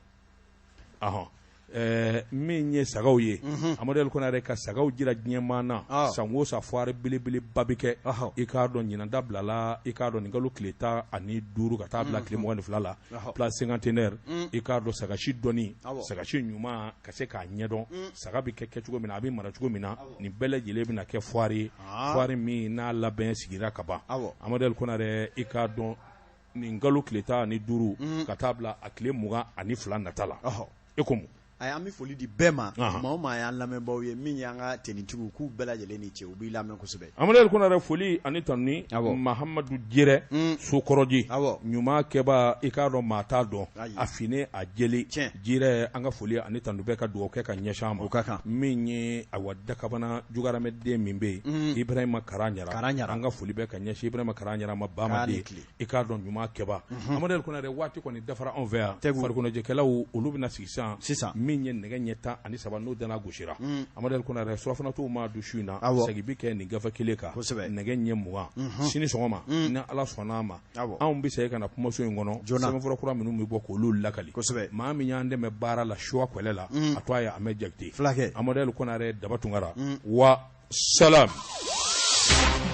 ahɔn min ye sagaw ye Amadu Ali Konarɛ ka sagaw jira diɲɛmaa na san o san foire belebeleba bɛ kɛ i k'a dɔn ɲinan ta bilala i k'a dɔn nin kalo tile 15 ka taa bila tile 22 la place cinquantenaire i k'a dɔn sagasi dɔnni sagasi ɲuman ka se k'a ɲɛdɔn saga bɛ kɛ kɛcogo min na a bɛ mara cogo min na nin bɛɛ lajɛlen bɛna kɛ foire ye foire min n'a labɛn sigira ka ban Amadu Ali Konarɛ i k'a dɔn nin kalo tile 15 ka taa bila a tile 22 nata la e ko mun Ayi an bɛ foli di bɛɛ ma maa o maa y'an lamɛnbaaw ye min y'an ka tenitigiw k'u bɛɛ lajɛlen ni ce u b'i lamɛn kosɛbɛ Amadu Ali Konarɛ foli ani tanuni Mahamadu Jɛrɛ Sokɔrɔji ɲuman kɛba i k'a dɔn maa t'a dɔn a finen a jɛlen Jɛrɛ an ka foli ani tanu bɛ ka dugawu kɛ ka ɲɛsin a ma o ka kan min ye awa Dakabana Jugaramɛden min bɛ yen Ibrahima Kara Ɲara an ka foli bɛ ka ɲɛsin Ibrahima Kara Ɲara ma Bamaden i k'a dɔn ɲuman kɛba Amadu Ali Konarɛ waati kɔni dafara anw fɛ yan farikoloɲɛnajɛkɛlaw olu bɛna sigi sisan sisan min ye nɛgɛ ɲɛ 13 n'o dana gosira Amadu Ali Konarɛ surɔfanatɔw ma dun su in na segin bɛ kɛ nin gafe kelen kan nɛgɛ ɲɛ 20 sini sɔgɔma ni Ala sɔnna a ma anw bɛ segin ka na kumaso in kɔnɔ sɛbɛnfura kura minnu bɛ bɔ k'olu lakali maa min y'an dɛmɛ baara la suwa kɔlɛ la a tɔgɔ ye Ahmed Jakite fulakɛ Amadu Ali Konarɛ Daba Tunkara wa salam.